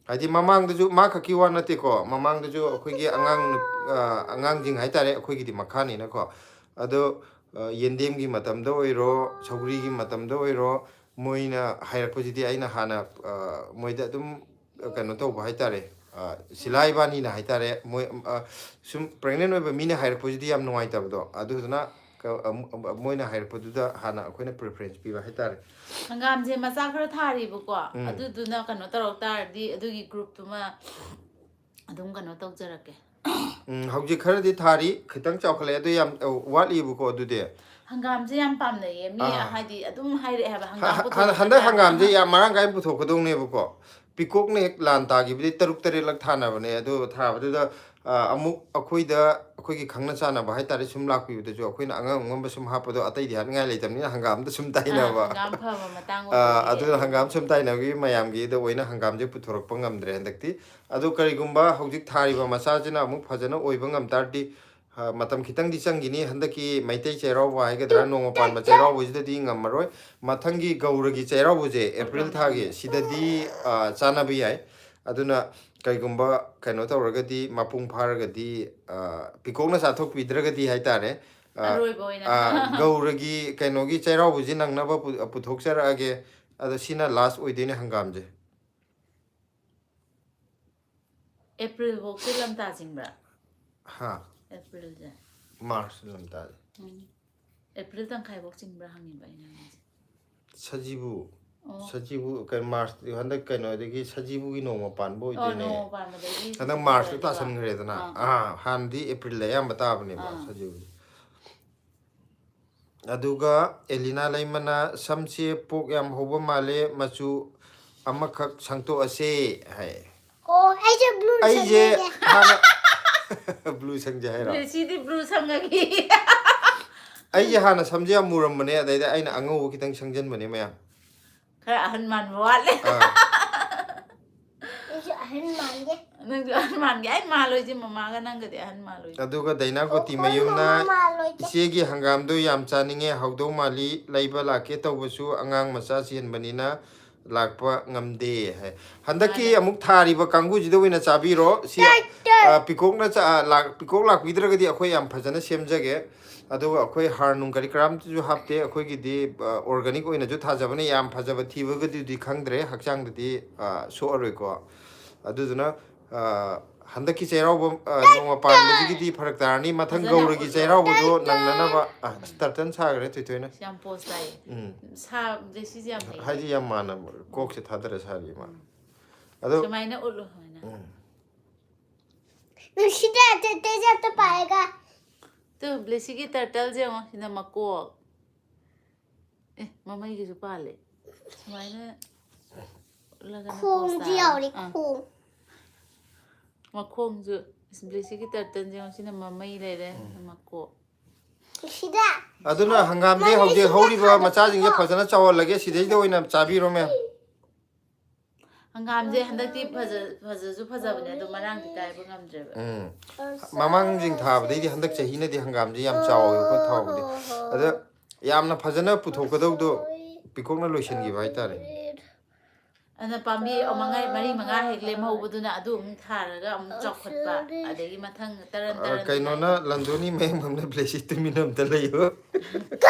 ꯍꯥꯏꯗꯤ ꯃꯃꯥꯡꯗꯁꯨ, ꯃꯥ ꯈꯛꯀꯤ ꯋꯥ ꯅꯠꯇꯦꯀꯣ, ꯃꯃꯥꯡꯗꯁꯨ ꯑꯩꯈꯣꯏꯒꯤ ꯑꯉꯥꯡ ꯅꯨꯞ-, ꯑ, ꯑꯉꯥꯡꯁꯤꯡ ꯍꯥꯏꯇꯥꯔꯦ, ꯑꯩꯈꯣꯏꯒꯤꯗꯤ ꯃꯈꯥꯅꯤꯅꯀꯣ꯫ ꯑꯗꯣ, ꯑ, ꯌꯦꯟꯗꯦꯝꯒꯤ ꯃꯇꯝꯗ ꯑꯣꯏꯔꯣ, ꯁꯧꯒ꯭ꯔꯤꯒꯤ ꯃꯇꯝꯗ ꯑꯣꯏꯔꯣ, ꯃꯣꯏꯅ ꯍꯥꯏꯔꯛꯄꯁꯤꯗꯤ ꯑꯩꯅ ꯍꯥꯟꯅ, ꯑ, ꯃꯣꯏꯗ ꯑꯗꯨꯝ, ꯑ, ꯀꯩꯅꯣ ꯇꯧꯕ ꯍꯥꯏꯇꯥꯔꯦ, ꯑ, ꯁꯤꯂꯥ ꯏꯕꯥꯅꯤꯅ ꯍꯥꯏꯇꯥꯔꯦ, ꯃꯣꯏ, ꯑ, ꯁꯨꯝ pregnant ꯑꯣꯏꯕ ꯃꯤꯅ ꯍꯥꯏꯔꯛꯄꯁꯤꯗꯤ ꯌꯥꯝ ꯅꯨꯡꯉꯥꯏꯇꯕꯗꯣ, ꯑꯗꯨꯗꯨꯅ ꯀ-, ꯑ, ꯑ, ꯃꯣꯏꯅ ꯍꯥꯏꯔꯛꯄꯗꯨꯗ ꯍꯥꯟꯅ ꯑꯩꯈꯣꯏꯅ preference ꯄꯤꯕ ꯍꯥꯏꯇꯥꯔꯦ꯫ ꯍꯪꯒꯥꯝꯁꯦ ꯃꯆꯥ ꯈꯔ ꯊꯥꯔꯤꯕꯀꯣ꯫ ꯎꯝ꯫ ꯑꯗꯨꯗꯨꯅ ꯀꯩꯅꯣ ꯇꯧꯔꯛ ꯇꯥꯔꯗꯤ ꯑꯗꯨꯒꯤ groupꯇꯨꯃ ꯑꯗꯨꯝ ꯀꯩꯅꯣ ꯇꯧꯖꯔꯛꯀꯦ꯫ ꯎꯝ, ꯍꯧꯖꯤꯛ ꯈꯔꯗꯤ ꯊꯥꯔꯤ, ꯈꯤꯇꯪ ꯆꯥꯎꯈꯠꯂꯛꯑꯦ, ꯑꯗꯨ ꯌꯥꯝ, ꯑ, ꯋꯥꯠꯂꯤꯕꯀꯣ ꯑꯗꯨꯗꯤ꯫ ꯍꯪꯒꯥꯝꯁꯦ ꯌꯥꯝ ꯄꯥꯝꯅꯩꯌꯦ ꯃꯤ, ꯑꯥ꯫ ꯍꯥꯏꯗꯤ ꯑꯗꯨꯝ ꯍꯥꯏꯔꯛꯑꯦ ꯍꯥꯏꯕ, ꯍꯪꯒꯥꯝ ꯍ-, ꯍ-, ꯄꯨꯊꯣꯔꯛꯄ ꯍꯟꯗꯛ ꯃꯇꯝꯗ꯫ ꯍꯪꯒꯥꯝꯁꯦ ꯌꯥꯝ ꯃꯔꯥꯡ ꯀꯥꯏꯅ ꯄꯨꯊꯣꯛꯀꯗꯧꯅꯦꯕꯀꯣ꯫ ꯄꯤꯀꯣꯛꯅ ꯍꯦꯛ ꯂꯥꯟ ꯇꯥꯈꯤꯕꯗꯒꯤ ꯇꯔꯨꯛ ꯇꯔꯦꯠꯂꯛ ꯊꯥꯅꯕꯅꯦ, ꯑꯗꯨ ꯊꯥꯕꯗꯨꯗ, ꯑ, ꯑꯃꯨꯛ ꯑꯩꯈꯣꯏꯗ, ꯑꯩꯈꯣꯏꯒꯤ ꯈꯪꯅ ꯆꯥꯟꯅꯕ ꯍꯥꯏꯇꯥꯔꯦ, ꯁꯨꯝ ꯂꯥꯛꯄꯤꯕꯗꯁꯨ ꯑꯩꯈꯣꯏꯅ ꯑꯉꯝ ꯑꯉꯝꯕ ꯁꯨꯝ ꯍꯥꯞꯄꯗꯣ ꯑꯇꯩꯗꯤ ꯍꯥꯞꯅꯤꯡꯉꯥꯏ ꯂꯩꯇꯕꯅꯤꯅ ꯍꯪꯒꯥꯝꯗ ꯁꯨꯝ ꯇꯥꯏꯅꯕ꯫ ꯍꯪꯒꯥꯝ ꯐꯕ ꯃꯇꯥꯡ ꯑ, ꯑꯣꯏꯕꯒꯤ꯫ ꯑꯗꯨꯅ ꯍꯪꯒꯥꯝ ꯁꯨꯝ ꯇꯥꯏꯅꯕꯒꯤ ꯃꯌꯥꯝꯒꯤꯗ ꯑꯣꯏꯅ ꯍꯪꯒꯥꯝꯁꯦ ꯄꯨꯊꯣꯔꯛꯄ ꯉꯝꯗ꯭ꯔꯦ ꯍꯟꯗꯛꯇꯤ꯫ ꯑꯗꯣ ꯀꯔꯤꯒꯨꯝꯕ ꯍꯧꯖꯤꯛ ꯊꯥꯔꯤꯕ ꯃꯆꯥꯁꯤꯅ ꯑꯃꯨꯛ ꯐꯖꯅ ꯑꯣꯏꯕ ꯉꯝ ꯇꯥꯔꯗꯤ, ꯑ, ꯃꯇꯝ ꯈꯤꯇꯪꯗꯤ ꯆꯪꯈꯤꯅꯤ꯫ ꯍꯟꯗꯛꯀꯤ ꯃꯩꯇꯩ ꯆꯩꯔꯥꯎꯕ ꯍꯥꯏꯒꯗ꯭ꯔꯥ, ꯅꯣꯡꯃ ꯄꯥꯟꯕ ꯆꯩꯔꯥꯎꯕꯁꯤꯗꯗꯤ ꯉꯝꯃꯔꯣꯏ꯫ ꯃꯊꯪꯒꯤ ꯒꯧꯔꯒꯤ ꯆꯩꯔꯥꯎꯕꯁꯦ, ꯑꯦꯄ꯭ꯔꯤꯜ ꯊꯥꯒꯤ, ꯁꯤꯗꯗꯤ, ꯑ, ꯆꯥꯅꯕ ꯌꯥꯏ꯫ ꯑꯗꯨꯅ ꯀꯩꯒꯨꯝꯕ ꯀꯩꯅꯣ ꯇꯧꯔꯒꯗꯤ, ꯃꯄꯨꯡ ꯐꯥꯔꯒꯗꯤ, ꯑ, ꯄꯤꯀꯣꯛꯅ ꯆꯥꯊꯣꯛꯄꯤꯗ꯭ꯔꯒꯗꯤ ꯍꯥꯏꯇꯥꯔꯦ, ꯑ, ꯑꯔꯣꯏꯕ ꯑꯣꯏꯅ꯫ ꯑ, ꯒꯧꯔꯒꯤ ꯀꯩꯅꯣꯒꯤ ꯆꯩꯔꯥꯎꯕꯁꯤ ꯅꯪꯅꯕ ꯄꯨ-, ꯄꯨꯊꯣꯛꯆꯔꯛꯑꯒꯦ꯫ ꯑꯗꯣ ꯁꯤꯅ last ꯑꯣꯏꯗꯣꯏꯅꯦ ꯍꯪꯒꯥꯝꯁꯦ꯫ ꯑꯦꯄ꯭ꯔꯤꯜ ꯐꯧꯁꯦ ꯂꯝꯇꯥ ꯆꯤꯡꯕ꯭ꯔꯥ? ꯍꯥ, ꯑꯦꯄ꯭ꯔꯤꯜꯁꯦ꯫ ꯃꯥꯔꯆ ꯂꯝꯇꯥꯗ꯫ ꯎꯝ꯫ ꯑꯦꯄ꯭ꯔꯤꯜ ꯇꯪꯈꯥꯏꯐꯧ ꯆꯤꯡꯕ꯭ꯔꯥ ꯍꯪꯉꯤꯕ ꯑꯩꯅ ꯍꯪꯉꯤꯁꯦ꯫ ꯁꯖꯤꯕꯨ꯫ ꯑꯣ꯫ ꯁꯖꯤꯕꯨ ꯀꯩꯅꯣ, ꯃꯥꯔꯁ ꯍꯟꯗꯛ ꯀꯩꯅꯣꯗꯒꯤ ꯁꯖꯤꯕꯨꯒꯤ ꯅꯣꯡꯃ ꯄꯥꯟꯕ ꯑꯣ, ꯑꯣꯏꯗꯣꯏꯅꯦ꯫ ꯅꯣꯡꯃ ꯄꯥꯟꯕꯗꯒꯤ ꯍꯟꯗꯛ ꯁꯖꯤꯕꯨ ꯃꯥꯔꯁꯇ ꯑꯣꯏꯔꯦꯀꯣ꯫ ꯇꯥꯁꯟꯈ꯭ꯔꯦꯗꯅ꯫ ꯑꯥ꯫ ꯑꯥ, ꯍꯥꯟꯅꯗꯤ ꯑꯦꯄ꯭ꯔꯤꯜꯗ ꯑꯌꯥꯝꯕ ꯇꯥꯕꯅꯦꯕ ꯑꯥ꯫ ꯁꯖꯤꯕꯨꯁꯦ꯫ ꯑꯗꯨꯒ ꯑꯦꯂꯤꯅꯥ ꯂꯩꯃꯅ, "ꯁꯝꯁꯦ ꯄꯣꯛ ꯌꯥꯝ ꯍꯧꯕ ꯃꯥꯜꯂꯦ, ꯃꯆꯨ ꯑꯃꯈꯛ ꯁꯪꯇꯣꯛꯑꯁꯦ" ꯍꯥꯏ꯫ ꯑꯣ, ꯑꯩꯁꯦ ꯕ꯭ꯂꯨ ꯑꯩꯁꯦ ꯁꯪꯉꯒꯦ꯫ ꯍꯥꯟꯅ ꯕ꯭ꯂꯨ ꯁꯪꯁꯦ ꯍꯥꯏꯔꯣ? ꯁꯤꯗꯤ ꯕ꯭ꯂꯨ ꯁꯪꯉꯒꯦ꯫ ꯑꯩꯁꯦ ꯍꯥꯟꯅ ꯁꯝꯁꯦ ꯌꯥꯝ ꯃꯨꯔꯝꯕꯅꯦ, ꯑꯗꯩꯗ ꯑꯩꯅ ꯑꯉꯧꯕ ꯈꯤꯇꯪ ꯁꯪꯖꯟꯕꯅꯦ ꯃꯌꯥꯝ꯫ ꯈꯔ ꯑꯍꯟ ꯃꯥꯟꯕ ꯋꯥꯠꯂꯦ꯫ ꯑꯥ꯫ ꯑꯩꯁꯨ ꯑꯍꯟ ꯃꯥꯟꯒꯦ꯫ ꯅꯪꯁꯨ ꯑꯍꯟ ꯃꯥꯟꯒꯦ꯫ ꯑꯩ ꯃꯥꯜꯂꯣꯏꯁꯦ, ꯃꯃꯥꯒ ꯅꯪꯒꯗꯤ ꯑꯍꯟ ꯃꯥꯜꯂꯣꯏꯁꯦ꯫ ꯑꯗꯨꯒ ꯗꯥꯏꯅꯥ ꯒꯣꯇꯤ ꯑꯣ, ꯃꯌꯨꯝꯅ, ꯃꯃꯥ ꯃꯥꯜꯂꯣꯏꯗ꯫ "ꯏꯆꯦꯒꯤ ꯍꯪꯒꯥꯝꯗꯣ ꯌꯥꯝ ꯆꯥꯅꯤꯡꯉꯦ, ꯍꯥꯎꯗꯧ ꯃꯥꯜꯂꯤ, ꯂꯩꯕ ꯂꯥꯛꯀꯦ ꯇꯧꯕꯁꯨ ꯑꯉꯥꯡ ꯃꯆꯥ ꯆꯦꯟꯕꯅꯤꯅ ꯂꯥꯛꯄ ꯉꯝꯗꯦ" ꯍꯥꯏ꯫ ꯍꯟꯗꯛꯀꯤ ꯃꯥꯅꯦ꯫ ꯑꯃꯨꯛ ꯊꯥꯔꯤꯕ ꯀꯥꯡꯕꯨꯁꯤꯗ ꯑꯣꯏꯅ ꯆꯥꯕꯤꯔꯣ꯫ ꯁꯤ, ꯇꯔ, ꯇꯔ꯫ ꯑ, ꯄꯤꯀꯣꯛꯅ ꯆꯥ-, ꯑ, ꯂꯥꯛ-, ꯄꯤꯀꯣꯛ ꯂꯥꯛꯄꯤꯗ꯭ꯔꯒꯗꯤ ꯑꯩꯈꯣꯏ ꯌꯥꯝ ꯐꯖꯅ ꯁꯦꯝꯖꯒꯦ꯫ ꯑꯗꯨꯒ ꯑꯩꯈꯣꯏ ꯍꯥꯔ ꯅꯨꯡ ꯀꯔꯤ ꯀꯔꯥꯝꯇꯁꯨ ꯍꯥꯞꯇꯦ꯫ ꯑꯩꯈꯣꯏꯒꯤꯗꯤ, ꯑ, ꯑꯣꯔꯒꯥꯅꯤꯛ ꯑꯣꯏꯅꯁꯨ ꯊꯥꯖꯕꯅꯦ꯫ ꯌꯥꯝ ꯐꯖꯕ ꯊꯤꯕꯒꯗꯨꯗꯤ ꯈꯪꯗ꯭ꯔꯦ, ꯍꯛꯆꯥꯡꯗꯗꯤ, ꯑ, ꯁꯣꯛꯑꯔꯣꯏꯀꯣ꯫ ꯑꯗꯨꯗꯨꯅ, ꯑ, ꯍꯟꯗꯛꯀꯤ ꯆꯩꯔꯥꯎꯕ, ꯑ, ꯅꯣꯡꯃ ꯄꯥꯟꯕꯁꯤꯒꯤꯗꯤ ꯐꯔꯛ ꯇꯥꯔꯅꯤ꯫ ꯃꯊꯪ ꯐꯖꯅ ꯒꯧꯔꯒꯤ ꯎꯠꯂꯣ꯫ ꯆꯩꯔꯥꯎꯕꯗꯣ ꯅꯪꯅꯅꯕ꯫ ꯑ, ꯇꯔꯇꯟ ꯁꯥꯈ꯭ꯔꯦ ꯊꯣꯏꯊꯣꯏꯅ꯫ ꯌꯥꯝ ꯄꯣꯁ ꯇꯥꯏꯌꯦ꯫ ꯎꯝ꯫ ꯁꯥ ꯕ꯭ꯂꯦꯁꯤꯁꯦ ꯌꯥꯝ ꯍꯩ꯫ ꯍꯥꯏꯗꯤ ꯌꯥꯝ ꯃꯥꯟꯅꯕ ꯀꯣꯛꯁꯦ ꯊꯥꯗꯔ ꯁꯥꯔꯤ ꯃꯥ꯫ ꯎꯝ꯫ ꯑꯗꯣ ꯁꯨꯃꯥꯏꯅ ꯎꯠꯂꯣ ꯁꯨꯃꯥꯏꯅ꯫ ꯎꯝ꯫ ꯅꯨꯡꯁꯤꯗ, ꯑꯇꯩ ꯑꯇꯩꯁꯦ ꯑꯝꯇ ꯄꯥꯏꯔꯒ꯫ ꯇꯨ ꯕ꯭ꯂꯦꯁꯤꯒꯤ ꯇꯔꯇꯜꯁꯦ ꯌꯦꯡꯉꯣ, ꯁꯤꯅ ꯃꯀꯣꯛ꯫ ꯑꯦ, ꯃꯃꯩꯒꯤꯁꯨ ꯄꯥꯜꯂꯦ꯫ ꯁꯨꯃꯥꯏꯅ ꯎꯠꯂꯒꯅ ꯄꯣꯁ ꯈꯣꯡꯁꯨ ꯇꯥꯔꯦ꯫ ꯌꯥꯎꯔꯤ, ꯑꯥ꯫ ꯈꯣꯡ꯫ ꯃꯈꯣꯡꯁꯨ ꯕ꯭ꯂꯦꯁꯤꯒꯤ ꯇꯔꯇꯜꯁꯦ ꯌꯦꯡꯉꯣ, ꯁꯤꯅ ꯃꯃꯩ ꯂꯩꯔꯦ, ꯃꯀꯣꯛ꯫ ꯅꯨꯡꯁꯤꯗ꯫ ꯑꯗꯨꯅ ꯍꯪꯒꯥꯝꯗꯤ ꯍꯧꯖꯤꯛ ꯍꯧꯔꯤꯕ ꯃꯆꯥꯁꯤꯡꯁꯦ ꯐꯖꯅ ꯆꯥꯎꯍꯜꯂꯒꯦ, ꯁꯤꯗꯩꯗ ꯑꯣꯏꯅ ꯆꯥꯕꯤꯔꯣ ꯃꯌꯥꯝ꯫ ꯍꯪꯒꯥꯝꯁꯦ ꯍꯟꯗꯛꯇꯤ ꯐꯖ-, ꯐꯖꯁꯨ ꯐꯖꯕꯅꯦ, ꯑꯗꯣ ꯃꯔꯥꯡꯗꯤ ꯀꯥꯏꯕ ꯉꯝꯗ꯭ꯔꯦꯕ꯫ ꯎꯝ꯫ ꯃꯃꯥꯡꯁꯤꯡ ꯊꯥꯕꯗꯩꯗꯤ ꯍꯟꯗꯛ ꯆꯍꯤꯅꯗꯤ ꯍꯪꯒꯥꯝꯁꯦ ꯌꯥꯝ ꯆꯥꯎꯋꯦꯕꯀꯣ ꯊꯥꯕꯗꯤ꯫ ꯑꯗ ꯌꯥꯝꯅ ꯐꯖꯅ ꯄꯨꯊꯣꯛꯀꯗꯧꯗꯣ ꯄꯤꯀꯣꯛꯅ ꯂꯣꯏꯁꯤꯟꯈꯤꯕ ꯍꯥꯏꯇꯥꯔꯦ꯫ ꯑꯗꯨꯅ ꯄꯥꯝꯕꯤ ꯃꯉꯥ, ꯃꯔꯤ ꯃꯉꯥ ꯍꯦꯛ ꯂꯦꯝꯍꯧꯕꯗꯨꯅ ꯑꯗꯨ ꯑꯃꯨꯛ ꯊꯥꯔꯒ ꯑꯃꯨꯛ ꯆꯥꯎꯈꯠꯄ, ꯑꯗꯒꯤ ꯃꯊꯪ ꯇꯔꯟ ꯑ, ꯇꯔꯟ ꯀꯩꯅꯣꯅ, ꯇꯥꯏꯅ꯫ ꯂꯟꯗꯣꯅꯤ ꯃꯌꯥꯝ ꯑꯃꯅ ꯕ꯭ꯂꯦꯁꯤ ꯇꯨꯃꯤꯟꯅ ꯑꯝꯇ ꯂꯩꯌꯨ꯫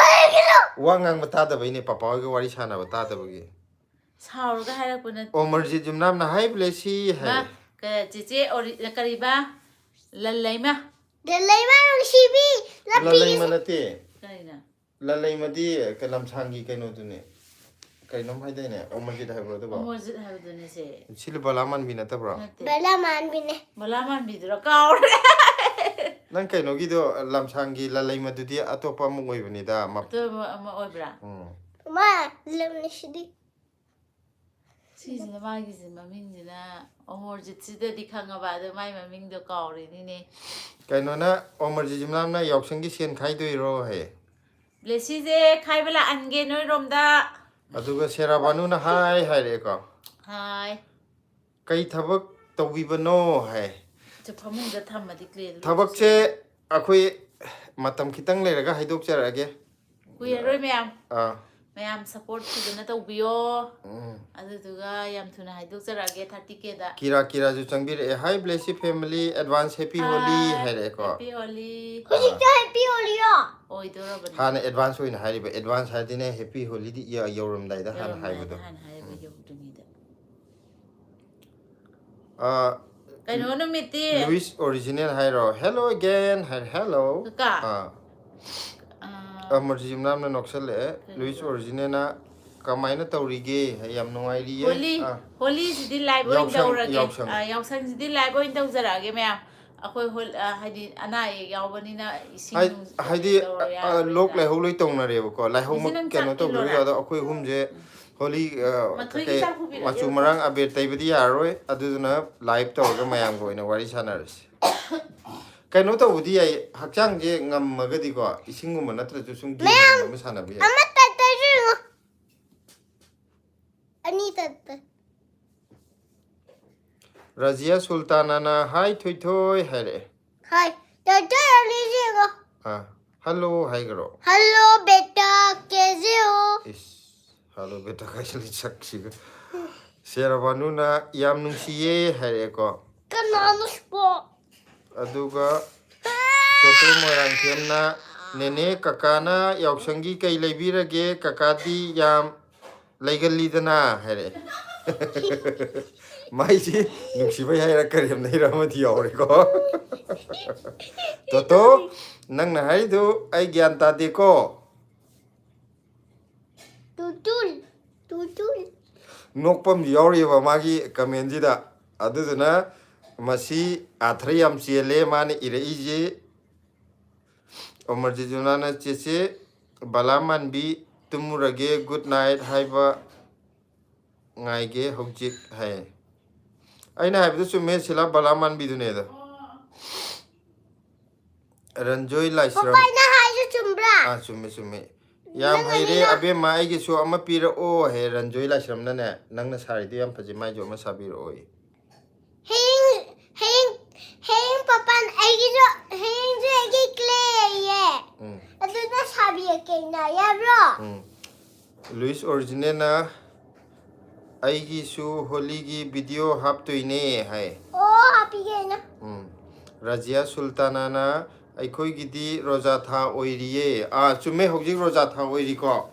ꯋꯥ ꯉꯥꯡꯕ ꯇꯥꯗꯕꯩꯅꯦ, ꯄꯥꯄꯥ ꯍꯣꯏꯒ ꯋꯥꯔꯤ ꯁꯥꯟꯅꯕ ꯇꯥꯗꯕꯒꯤ꯫ ꯁꯥꯎꯔꯒ ꯍꯥꯏꯔꯛꯄ ꯅꯠꯇꯦ꯫ ꯑꯣ, ꯃꯔꯖꯤꯠ ꯌꯨꯝꯅꯥꯝꯅ, "ꯍꯥꯏ ꯕ꯭ꯂꯦꯁꯤ" ꯍꯥꯏ꯫ ꯃꯥ, ꯀ-, ꯆꯦꯆꯦ ꯑꯣꯔꯤ-, ꯀꯔꯤꯕ? ꯂꯜꯂꯩꯃ꯫ ꯂꯜꯂꯩꯃ ꯅꯨꯡꯁꯤꯕꯤ, ꯂꯜꯂꯩꯃ ꯂꯝꯕꯤꯒꯤ ꯅꯠꯇꯦ꯫ ꯀꯔꯤꯅꯣ? ꯂꯜꯂꯩꯃꯗꯤ ꯀ-, ꯂꯝꯁꯥꯡꯒꯤ ꯀꯩꯅꯣꯗꯨꯅꯦ꯫ ꯀꯩꯅꯣꯝ ꯍꯥꯏꯗꯥꯏꯅꯦ, ꯑꯃꯔꯖꯤꯠ ꯍꯥꯏꯕ꯭ꯔꯣ ꯑꯗꯨꯕꯣ? ꯑꯃꯔꯖꯤꯠ ꯍꯥꯏꯕꯗꯨꯅꯦꯁꯦ꯫ ꯁꯤꯂꯨ ꯕꯂꯥ ꯃꯥꯟꯕꯤ ꯅꯠꯇꯕ꯭ꯔꯣ? ꯅꯠꯇꯦ꯫ ꯕꯂꯥ ꯃꯥꯟꯕꯤꯅꯦ꯫ ꯕꯂꯥ ꯃꯥꯟꯕꯤꯗꯨꯔꯣ? ꯀꯥꯎꯔꯦ꯫ ꯅꯪ ꯀꯩꯅꯣꯒꯤꯗꯣ, ꯂꯝꯁꯥꯡꯒꯤ ꯂꯂꯩꯃꯗꯨꯗꯤ ꯑꯇꯣꯞꯄ ꯑꯃ ꯑꯣꯏꯕꯅꯤꯗ꯫ ꯃ- ꯑꯇꯣꯞꯄ ꯑꯃ ꯑꯣꯏꯕ꯭ꯔꯥ? ꯎꯝ. ꯃꯥ ꯂꯝꯅꯤ ꯁꯤꯗꯤ꯫ ꯁꯤꯁꯤꯅ ꯃꯥꯒꯤꯁꯦ ꯃꯃꯤꯡꯁꯤꯅ ꯑꯃꯔꯖꯤꯠꯁꯤꯗꯗꯤ ꯈꯪꯉꯕ, ꯑꯗꯣ ꯃꯥꯏ ꯃꯃꯤꯡꯗꯣ ꯀꯥꯎꯔꯤꯅꯤꯅꯦ꯫ ꯀꯩꯅꯣꯅ, ꯑꯣꯃꯔꯖꯤꯠ ꯏꯝꯔꯥꯟꯅ ꯌꯥꯎꯁꯪꯒꯤ ꯁꯦꯟ ꯈꯥꯏꯗꯣꯏꯔꯣ ꯍꯥꯏꯌꯦ꯫ ꯕ꯭ꯂꯦꯁꯤꯁꯦ ꯈꯥꯏꯕ ꯂꯥꯛꯍꯟꯒꯦ ꯅꯣꯏꯔꯣꯝꯗ꯫ ꯑꯗꯨꯒ ꯁꯦꯔꯥꯕꯥꯅꯨꯅ ꯍꯥꯏ ꯍꯥꯏꯔꯛꯑꯦꯀꯣ꯫ ꯍꯥꯏ꯫ "ꯀꯩ ꯊꯕꯛ ꯇꯧꯕꯤꯕꯅꯣ?" ꯍꯥꯏ꯫ ꯆꯦ, ꯐꯃꯨꯡꯗ ꯊꯝꯃꯗꯤ ꯀ꯭ꯂꯦꯗꯨ ꯊꯕꯛꯁꯦ ꯑꯩꯈꯣꯏ ꯃꯇꯝ ꯈꯤꯇꯪ ꯂꯩꯔꯒ ꯍꯥꯏꯗꯣꯛꯆꯔꯛꯑꯒꯦ꯫ ꯀꯨꯏꯔꯔꯣꯏ ꯃꯌꯥꯝ꯫ ꯑꯥ, ꯃꯌꯥꯝ ꯁꯞꯄꯣꯔꯠ ꯐꯖꯅ ꯇꯧꯕꯤꯌꯣ꯫ ꯎꯝ. ꯑꯗꯨꯗꯨꯒ ꯌꯥꯝ ꯊꯨꯅ ꯍꯥꯏꯗꯣꯛꯆꯔꯛꯑꯒꯦ ꯊꯥꯔꯇꯤ ꯀꯦꯗ꯫ ꯀꯤꯔꯥ ꯀꯤꯔꯥꯁꯨ ꯆꯪꯕꯤꯔꯛꯑꯦ꯫ "Hi Blessy family, advance happy Holi" ꯍꯥꯏꯔꯛꯑꯦꯀꯣ꯫ ꯍꯦꯄꯤ ꯍꯣꯂꯤ꯫ ꯍꯧꯖꯤꯛꯇ ꯍꯦꯄꯤ ꯍꯣꯂꯤꯔꯣ? ꯑꯣꯏꯗꯣꯔꯕꯅꯤ꯫ ꯍꯥꯟꯅ ꯑꯦꯗꯚꯥꯟꯁ ꯑꯣꯏꯅ ꯍꯥꯏꯔꯤꯕ, ꯑꯦꯗꯚꯥꯟꯁ ꯍꯥꯏꯔꯗꯤꯅꯦ, ꯍꯦꯄꯤ ꯍꯣꯂꯤꯗꯤ ꯌ- ꯌꯧꯔꯝꯗꯥꯏꯗ ꯍꯥꯟꯅ ꯌꯧꯔꯝꯗꯥꯏꯗ ꯍꯥꯏꯕꯗꯣ꯫ ꯍꯥꯟꯅ ꯍꯥꯏꯕ ꯌꯧꯗ꯭ꯔꯤꯉꯩꯗ꯫ ꯑꯥ, ꯀꯩꯅꯣ ꯅꯨꯃꯤꯠꯇꯤ? ꯂꯨꯏꯁ ꯑꯣꯔꯤꯖꯤꯅꯦꯜ ꯍꯥꯏꯔꯣ? "Hello again" ꯍꯥꯏꯔꯦ꯫ "Hello." ꯀꯀꯥ? ꯑꯥ. ꯑꯥ, ꯑꯃꯔꯖꯤꯠ ꯏꯝꯔꯥꯟꯅ ꯅꯣꯛꯁꯜꯂꯛꯑꯦ꯫ "ꯂꯨꯏꯁ ꯑꯣꯔꯤꯖꯤꯅꯦꯜꯅ ꯀꯃꯥꯏꯅ ꯇꯧꯔꯤꯒꯦ?" ꯍꯥꯏ, "ꯌꯥꯝ ꯅꯨꯡꯉꯥꯏꯔꯤꯌꯦ." ꯍꯣꯂꯤ, ꯑꯥ. ꯍꯣꯂꯤꯁꯤꯗꯤ ꯂꯥꯏꯚ ꯑꯣꯏꯅ ꯌꯥꯎꯁꯪ, ꯇꯧꯔꯒꯦ꯫ ꯌꯥꯎꯁꯪ꯫ ꯑꯥ, ꯌꯥꯎꯁꯪꯁꯤꯗꯤ ꯂꯥꯏꯚ ꯑꯣꯏꯅ ꯇꯧꯖꯔꯛꯑꯒꯦ ꯃꯌꯥꯝ꯫ ꯑꯩꯈꯣꯏ ꯍꯣꯜ-, ꯑꯥ, ꯍꯥꯏꯗꯤ ꯑꯅꯥ ꯑꯌꯦꯛ ꯌꯥꯎꯕꯅꯤꯅ ꯏꯁꯤꯡ ꯍꯥꯏ-, ꯅꯨꯡ ꯍꯥꯏꯗꯤ, ꯇꯧꯔ ꯑ, ꯑ, ꯌꯥꯔꯣꯏꯗꯅ꯫ ꯂꯣꯛ ꯂꯥꯏꯍꯧ ꯂꯣꯏ ꯇꯧꯅꯔꯦꯕꯀꯣ꯫ ꯂꯥꯏꯍꯧꯃꯛ ꯍꯧꯖꯤꯛ ꯅꯪ ꯀꯩꯅꯣ ꯆꯥꯛ ꯇꯧꯗ꯭ꯔꯁꯨ ꯏꯜꯂꯣꯔꯥ? ꯑꯗꯣ ꯑꯩꯈꯣꯏ ꯑꯍꯨꯝꯁꯦ ꯍꯣꯂꯤ, ꯑ, ꯃꯊꯣꯏꯒꯤ ꯀꯩ-, ꯆꯥꯛ ꯄꯨꯕꯤꯔꯛꯑꯣ꯫ ꯃꯆꯨ ꯃꯔꯥꯡ ꯑꯕꯦꯔ ꯇꯩꯕꯗꯤ ꯌꯥꯔꯔꯣꯏ꯫ ꯑꯗꯨꯗꯨꯅ ꯂꯥꯏꯚ ꯇꯧꯔꯒ ꯃꯌꯥꯝꯒ ꯑꯣꯏꯅ ꯋꯥꯔꯤ ꯁꯥꯟꯅꯔꯁꯤ꯫ ꯀꯩꯅꯣ ꯇꯧꯕꯗꯤ ꯌꯥꯏ, ꯍꯛꯆꯥꯡꯁꯦ ꯉꯝꯃꯒꯗꯤꯀꯣ, ꯏꯁꯤꯡꯒꯨꯝꯕ ꯅꯠꯇ꯭ꯔꯁꯨ ꯁꯨꯝ ꯒꯦꯝꯒꯨꯝꯕ ꯑꯃ ꯁꯥꯟꯅꯕ ꯌꯥꯏ꯫ ꯑꯃ ꯇꯠꯇꯁꯨ ꯌꯦꯡꯉꯣ꯫ ꯑꯅꯤ ꯇꯠꯇ꯫ ꯔꯖꯤꯌꯥ ꯁꯨꯜꯇꯥꯅꯥꯅ "Hi ꯊꯣꯏꯊꯣꯏ" ꯍꯥꯏꯔꯛꯑꯦ꯫ ꯍꯥꯏ꯫ ꯇꯠꯇ ꯑꯅꯤ ꯌꯦꯡꯉꯣ꯫ ꯑꯥ, "Hello" ꯍꯥꯏꯈ꯭ꯔꯣ꯫ "Hello ꯕꯦꯇꯥ ꯀꯦꯖꯤꯑꯣ"꯫ ꯏꯁ, "Hello ꯕꯦꯇꯥ" ꯀꯥꯏꯁꯤꯜꯂꯤ ꯁꯛꯁꯤꯒ꯫ ꯁꯦꯔꯕꯥꯅꯨꯅ "ꯌꯥꯝ ꯅꯨꯡꯁꯤꯌꯦ" ꯍꯥꯏꯔꯛꯑꯦꯀꯣ꯫ ꯀꯅꯥꯅꯣ ꯁꯤꯕꯣ? ꯑꯗꯨꯒ ꯇꯣꯇꯣ ꯃꯣꯏꯔꯥꯡꯊꯦꯝꯅ "ꯅꯦꯅꯦ, ꯀꯀꯥꯅ ꯌꯥꯎꯁꯪꯒꯤ ꯀꯩ ꯂꯩꯕꯤꯔꯒꯦ? ꯀꯀꯥꯗꯤ ꯌꯥꯝ ꯂꯩꯒꯜꯂꯤꯗꯅ" ꯍꯥꯏꯔꯛꯑꯦ꯫ ꯃꯥꯏꯁꯤ ꯅꯨꯡꯁꯤꯕꯩ ꯍꯥꯏꯔ ꯀꯔꯦꯝꯅꯩꯔ ꯑꯃꯗꯤ ꯌꯥꯎꯔꯦꯀꯣ꯫ ꯇꯣꯇꯣ, ꯅꯪꯅ ꯍꯥꯏꯔꯤꯗꯨ ꯑꯩ ꯒ꯭ꯌꯥꯟ ꯇꯥꯗꯦꯀꯣ꯫ ꯇꯨꯇꯨꯜ꯫ ꯅꯣꯛꯄ ꯑꯃꯁꯨ ꯌꯥꯎꯔꯤꯑꯕ ꯃꯥꯒꯤ ꯀꯃꯦꯟꯁꯤꯗ꯫ ꯑꯗꯨꯗꯨꯅ ꯃꯁꯤ ꯑꯥꯊ꯭ꯔ ꯌꯥꯝ ꯆꯦꯜꯂꯦ ꯃꯥꯅ ꯏꯔꯛꯏꯁꯦ꯫ ꯑꯃꯔꯖꯤꯠ ꯖꯨꯅꯥꯅ "ꯆꯦꯆꯦ ꯕꯂꯥ ꯃꯥꯟꯕꯤ, ꯇꯨꯝꯃꯨꯔꯒꯦ, ꯒꯨꯗ ꯅꯥꯏꯠ ꯍꯥꯏꯕ ꯉꯥꯏꯒꯦ ꯍꯧꯖꯤꯛ" ꯍꯥꯏ꯫ ꯑꯩꯅ ꯍꯥꯏꯕꯗꯨ ꯆꯨꯝꯃꯦ, ꯁꯤꯂꯥ ꯕꯂꯥ ꯃꯥꯟꯕꯤꯗꯨꯅꯦꯗꯣ꯫ ꯔꯟꯖꯣꯏ ꯂꯥꯏꯁ꯭ꯔꯝ꯫ ꯄꯄꯥꯅ ꯍꯥꯏꯁꯨ ꯆꯨꯝꯕ꯭ꯔꯥ? ꯑꯥ, ꯆꯨꯝꯃꯦ, ꯆꯨꯝꯃꯦ꯫ "ꯌꯥꯝ ꯅꯪ ꯍꯩꯔꯦ, ꯑꯅꯤꯅ ꯑꯕꯦꯝꯃ, ꯑꯩꯒꯤꯁꯨ ꯑꯃ ꯄꯤꯔꯛꯑꯣ" ꯍꯥꯏ ꯔꯟꯖꯣꯏ ꯂꯥꯏꯁ꯭ꯔꯝꯅꯅꯦ꯫ "ꯅꯪꯅ ꯁꯥꯔꯤꯗꯣ ꯌꯥꯝ ꯐꯖꯩ, ꯃꯥꯏꯁꯨ ꯑꯃ ꯁꯥꯕꯤꯔꯛꯑꯣ" ꯍꯥꯏ꯫ ꯍꯌꯦꯡ, ꯍꯌꯦꯡ, ꯍꯌꯦꯡ ꯄꯄꯥꯅ ꯑꯩꯒꯤꯁꯨ, ꯍꯌꯦꯡꯁꯨ ꯑꯩꯒꯤ ꯀ꯭ꯂꯦ ꯂꯩꯌꯦ꯫ ꯎꯝ꯫ ꯑꯗꯨꯅ ꯁꯥꯕꯤꯔꯛꯀꯦꯅ, ꯌꯥꯕ꯭ꯔꯣ? ꯎꯝ꯫ ꯂꯨꯏꯁ ꯑꯣꯔꯤꯖꯤꯅꯦꯜꯅ "ꯑꯩꯒꯤꯁꯨ ꯍꯣꯂꯤꯒꯤ ꯚꯤꯗꯤꯑꯣ ꯍꯥꯞꯇꯣꯏꯅꯦ" ꯍꯥꯏ꯫ ꯑꯣ, ꯍꯥꯞꯄꯤꯒꯦ ꯑꯩꯅ꯫ ꯎꯝ꯫ ꯔꯥꯖꯤꯌꯥ ꯁꯨꯜꯇꯥꯅꯥꯅ "ꯑꯩꯈꯣꯏꯒꯤꯗꯤ ꯔꯣꯖꯥ ꯊꯥ ꯑꯣꯏꯔꯤꯌꯦ"꯫ ꯑꯥ, ꯆꯨꯝꯃꯦ, ꯍꯧꯖꯤꯛ ꯔꯣꯖꯥ ꯊꯥ ꯑꯣꯏꯔꯤꯀꯣ꯫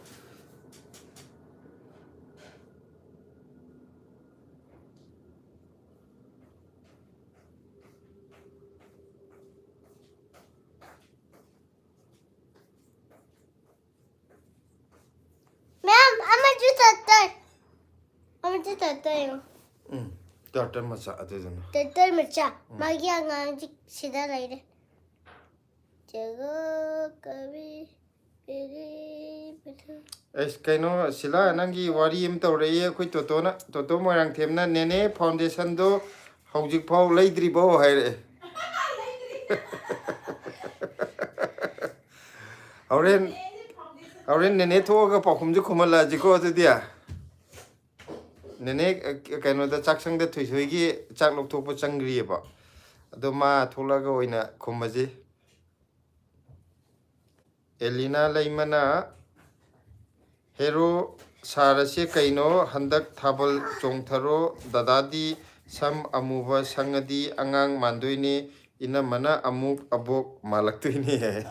ꯃꯦꯝ, ꯑꯃꯁꯨ ꯇꯠꯇꯣꯏ꯫ ꯑꯃꯁꯨ ꯇꯠꯇꯣꯏ꯫ ꯎꯝ, ꯇꯥꯔꯇꯜ ꯃꯆꯥ ꯑꯗꯨꯗꯨꯅ꯫ ꯇꯥꯔꯇꯜ ꯃꯆꯥ꯫ ꯎꯝ꯫ ꯃꯥꯒꯤ ꯑꯉꯥꯡꯁꯤ ꯁꯤꯗ ꯂꯩꯔꯦ꯫ ꯖꯒ ꯀꯕꯤ ꯄꯦꯔꯤ ꯄꯦꯔꯤ꯫ ꯑꯩꯁ, ꯀꯩꯅꯣ, ꯁꯤꯂꯥ, ꯅꯪꯒꯤ ꯋꯥꯔꯤ ꯑꯃ ꯇꯧꯔꯛꯏ ꯑꯩꯈꯣꯏ ꯇꯣꯇꯣꯅ, ꯇꯣꯇꯣ ꯃꯣꯏꯔꯥꯡꯊꯦꯝꯅ, "ꯅꯦꯅꯦ, ꯐꯥꯎꯟꯗꯦꯁꯟꯗꯣ ꯍꯧꯖꯤꯛꯐꯥꯎ ꯂꯩꯗ꯭ꯔꯤꯕꯣ?" ꯍꯥꯏꯔꯛꯑꯦ꯫ ꯍꯣꯔꯦꯟ, ꯍꯣꯔꯦꯟ ꯅꯦꯅꯦ ꯊꯣꯛꯑꯒ ꯄꯥꯎꯈꯨꯝꯁꯦ ꯈꯨꯝꯍꯜꯂꯛꯑꯁꯤꯀꯣ ꯑꯗꯨꯗꯤ꯫ ꯅꯦꯅꯦ, ꯑ, ꯀꯩꯅꯣꯗ, ꯆꯥꯛꯁꯪꯗ ꯊꯣꯏꯊꯣꯏꯒꯤ ꯆꯥꯛ ꯂꯧꯊꯣꯛꯄ ꯆꯪꯈ꯭ꯔꯤꯑꯕ꯫ ꯑꯗꯣ ꯃꯥ ꯊꯣꯛꯂꯛꯑꯒ ꯑꯣꯏꯅ ꯈꯨꯝꯃꯁꯤ꯫ ꯑꯦꯂꯤꯅꯥ ꯂꯩꯃꯅ, "ꯍꯦꯔꯣ ꯁꯥꯔꯁꯦ ꯀꯩꯅꯣ, ꯍꯟꯗꯛ ꯊꯥꯕꯜ ꯆꯣꯡꯊꯔꯣ, ꯗꯗꯥꯗꯤ ꯁꯝ ꯑꯃꯨꯕ ꯁꯪꯉꯗꯤ ꯑꯉꯥꯡ ꯃꯥꯟꯗꯣꯏꯅꯦ, ꯏꯅꯝꯃꯅ ꯑꯃꯨꯛ ꯑꯕꯣꯛ ꯃꯥꯜꯂꯛꯇꯣꯏꯅꯦ" ꯍꯥꯏ꯫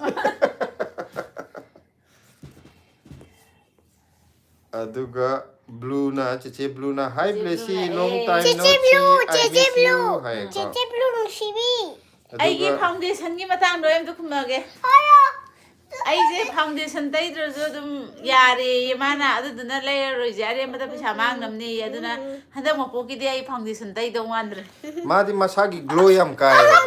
ꯑꯗꯨꯒ ꯕ꯭ꯂꯨꯅ, ꯆꯦꯆꯦ ꯕ꯭ꯂꯨꯅ, "Hi ꯆꯦꯆꯦ ꯕ꯭ꯂꯦꯁꯤ, ꯕ꯭ꯂꯨꯅ, long ꯑꯦ꯫ time no ꯆꯦꯆꯦ ꯕ꯭ꯂꯨ, see, I ꯆꯦꯆꯦ miss ꯕ꯭ꯂꯨ, you" ꯍꯥꯏꯌꯦꯀꯣ꯫ ꯆꯦꯆꯦ ꯕ꯭ꯂꯨ ꯅꯨꯡꯁꯤꯕꯤ꯫ ꯑꯗꯨꯒ ꯑꯩꯒꯤ ꯐꯥꯎꯟꯗꯦꯁꯟꯒꯤ ꯃꯇꯥꯡꯗ ꯑꯩ ꯑꯝꯇ ꯈꯨꯝꯃꯛꯑꯒꯦ꯫ ꯍꯥꯏꯌꯣ꯫ ꯑꯩꯁꯦ foundation ꯇꯩꯗ꯭ꯔꯁꯨ ꯑꯗꯨꯝ ꯌꯥꯔꯦꯌꯦ ꯃꯥꯅ, ꯑꯗꯨꯗꯨꯅ ꯂꯩꯔꯔꯣꯏꯁꯦ, ꯑꯔꯦꯝꯕꯗ ꯄꯩꯁꯥ ꯃꯥꯡꯅꯕꯅꯦꯌꯦ꯫ ꯑꯗꯨꯅ ꯍꯟꯗꯛ ꯃꯄꯣꯛꯀꯤꯗꯤ ꯑꯩ foundation ꯇꯩꯗꯧ ꯃꯥꯟꯗ꯭ꯔꯦ꯫ ꯃꯥꯗꯤ ꯃꯁꯥꯒꯤ glow ꯌꯥꯝ ꯀꯥꯏꯌꯦꯕ꯫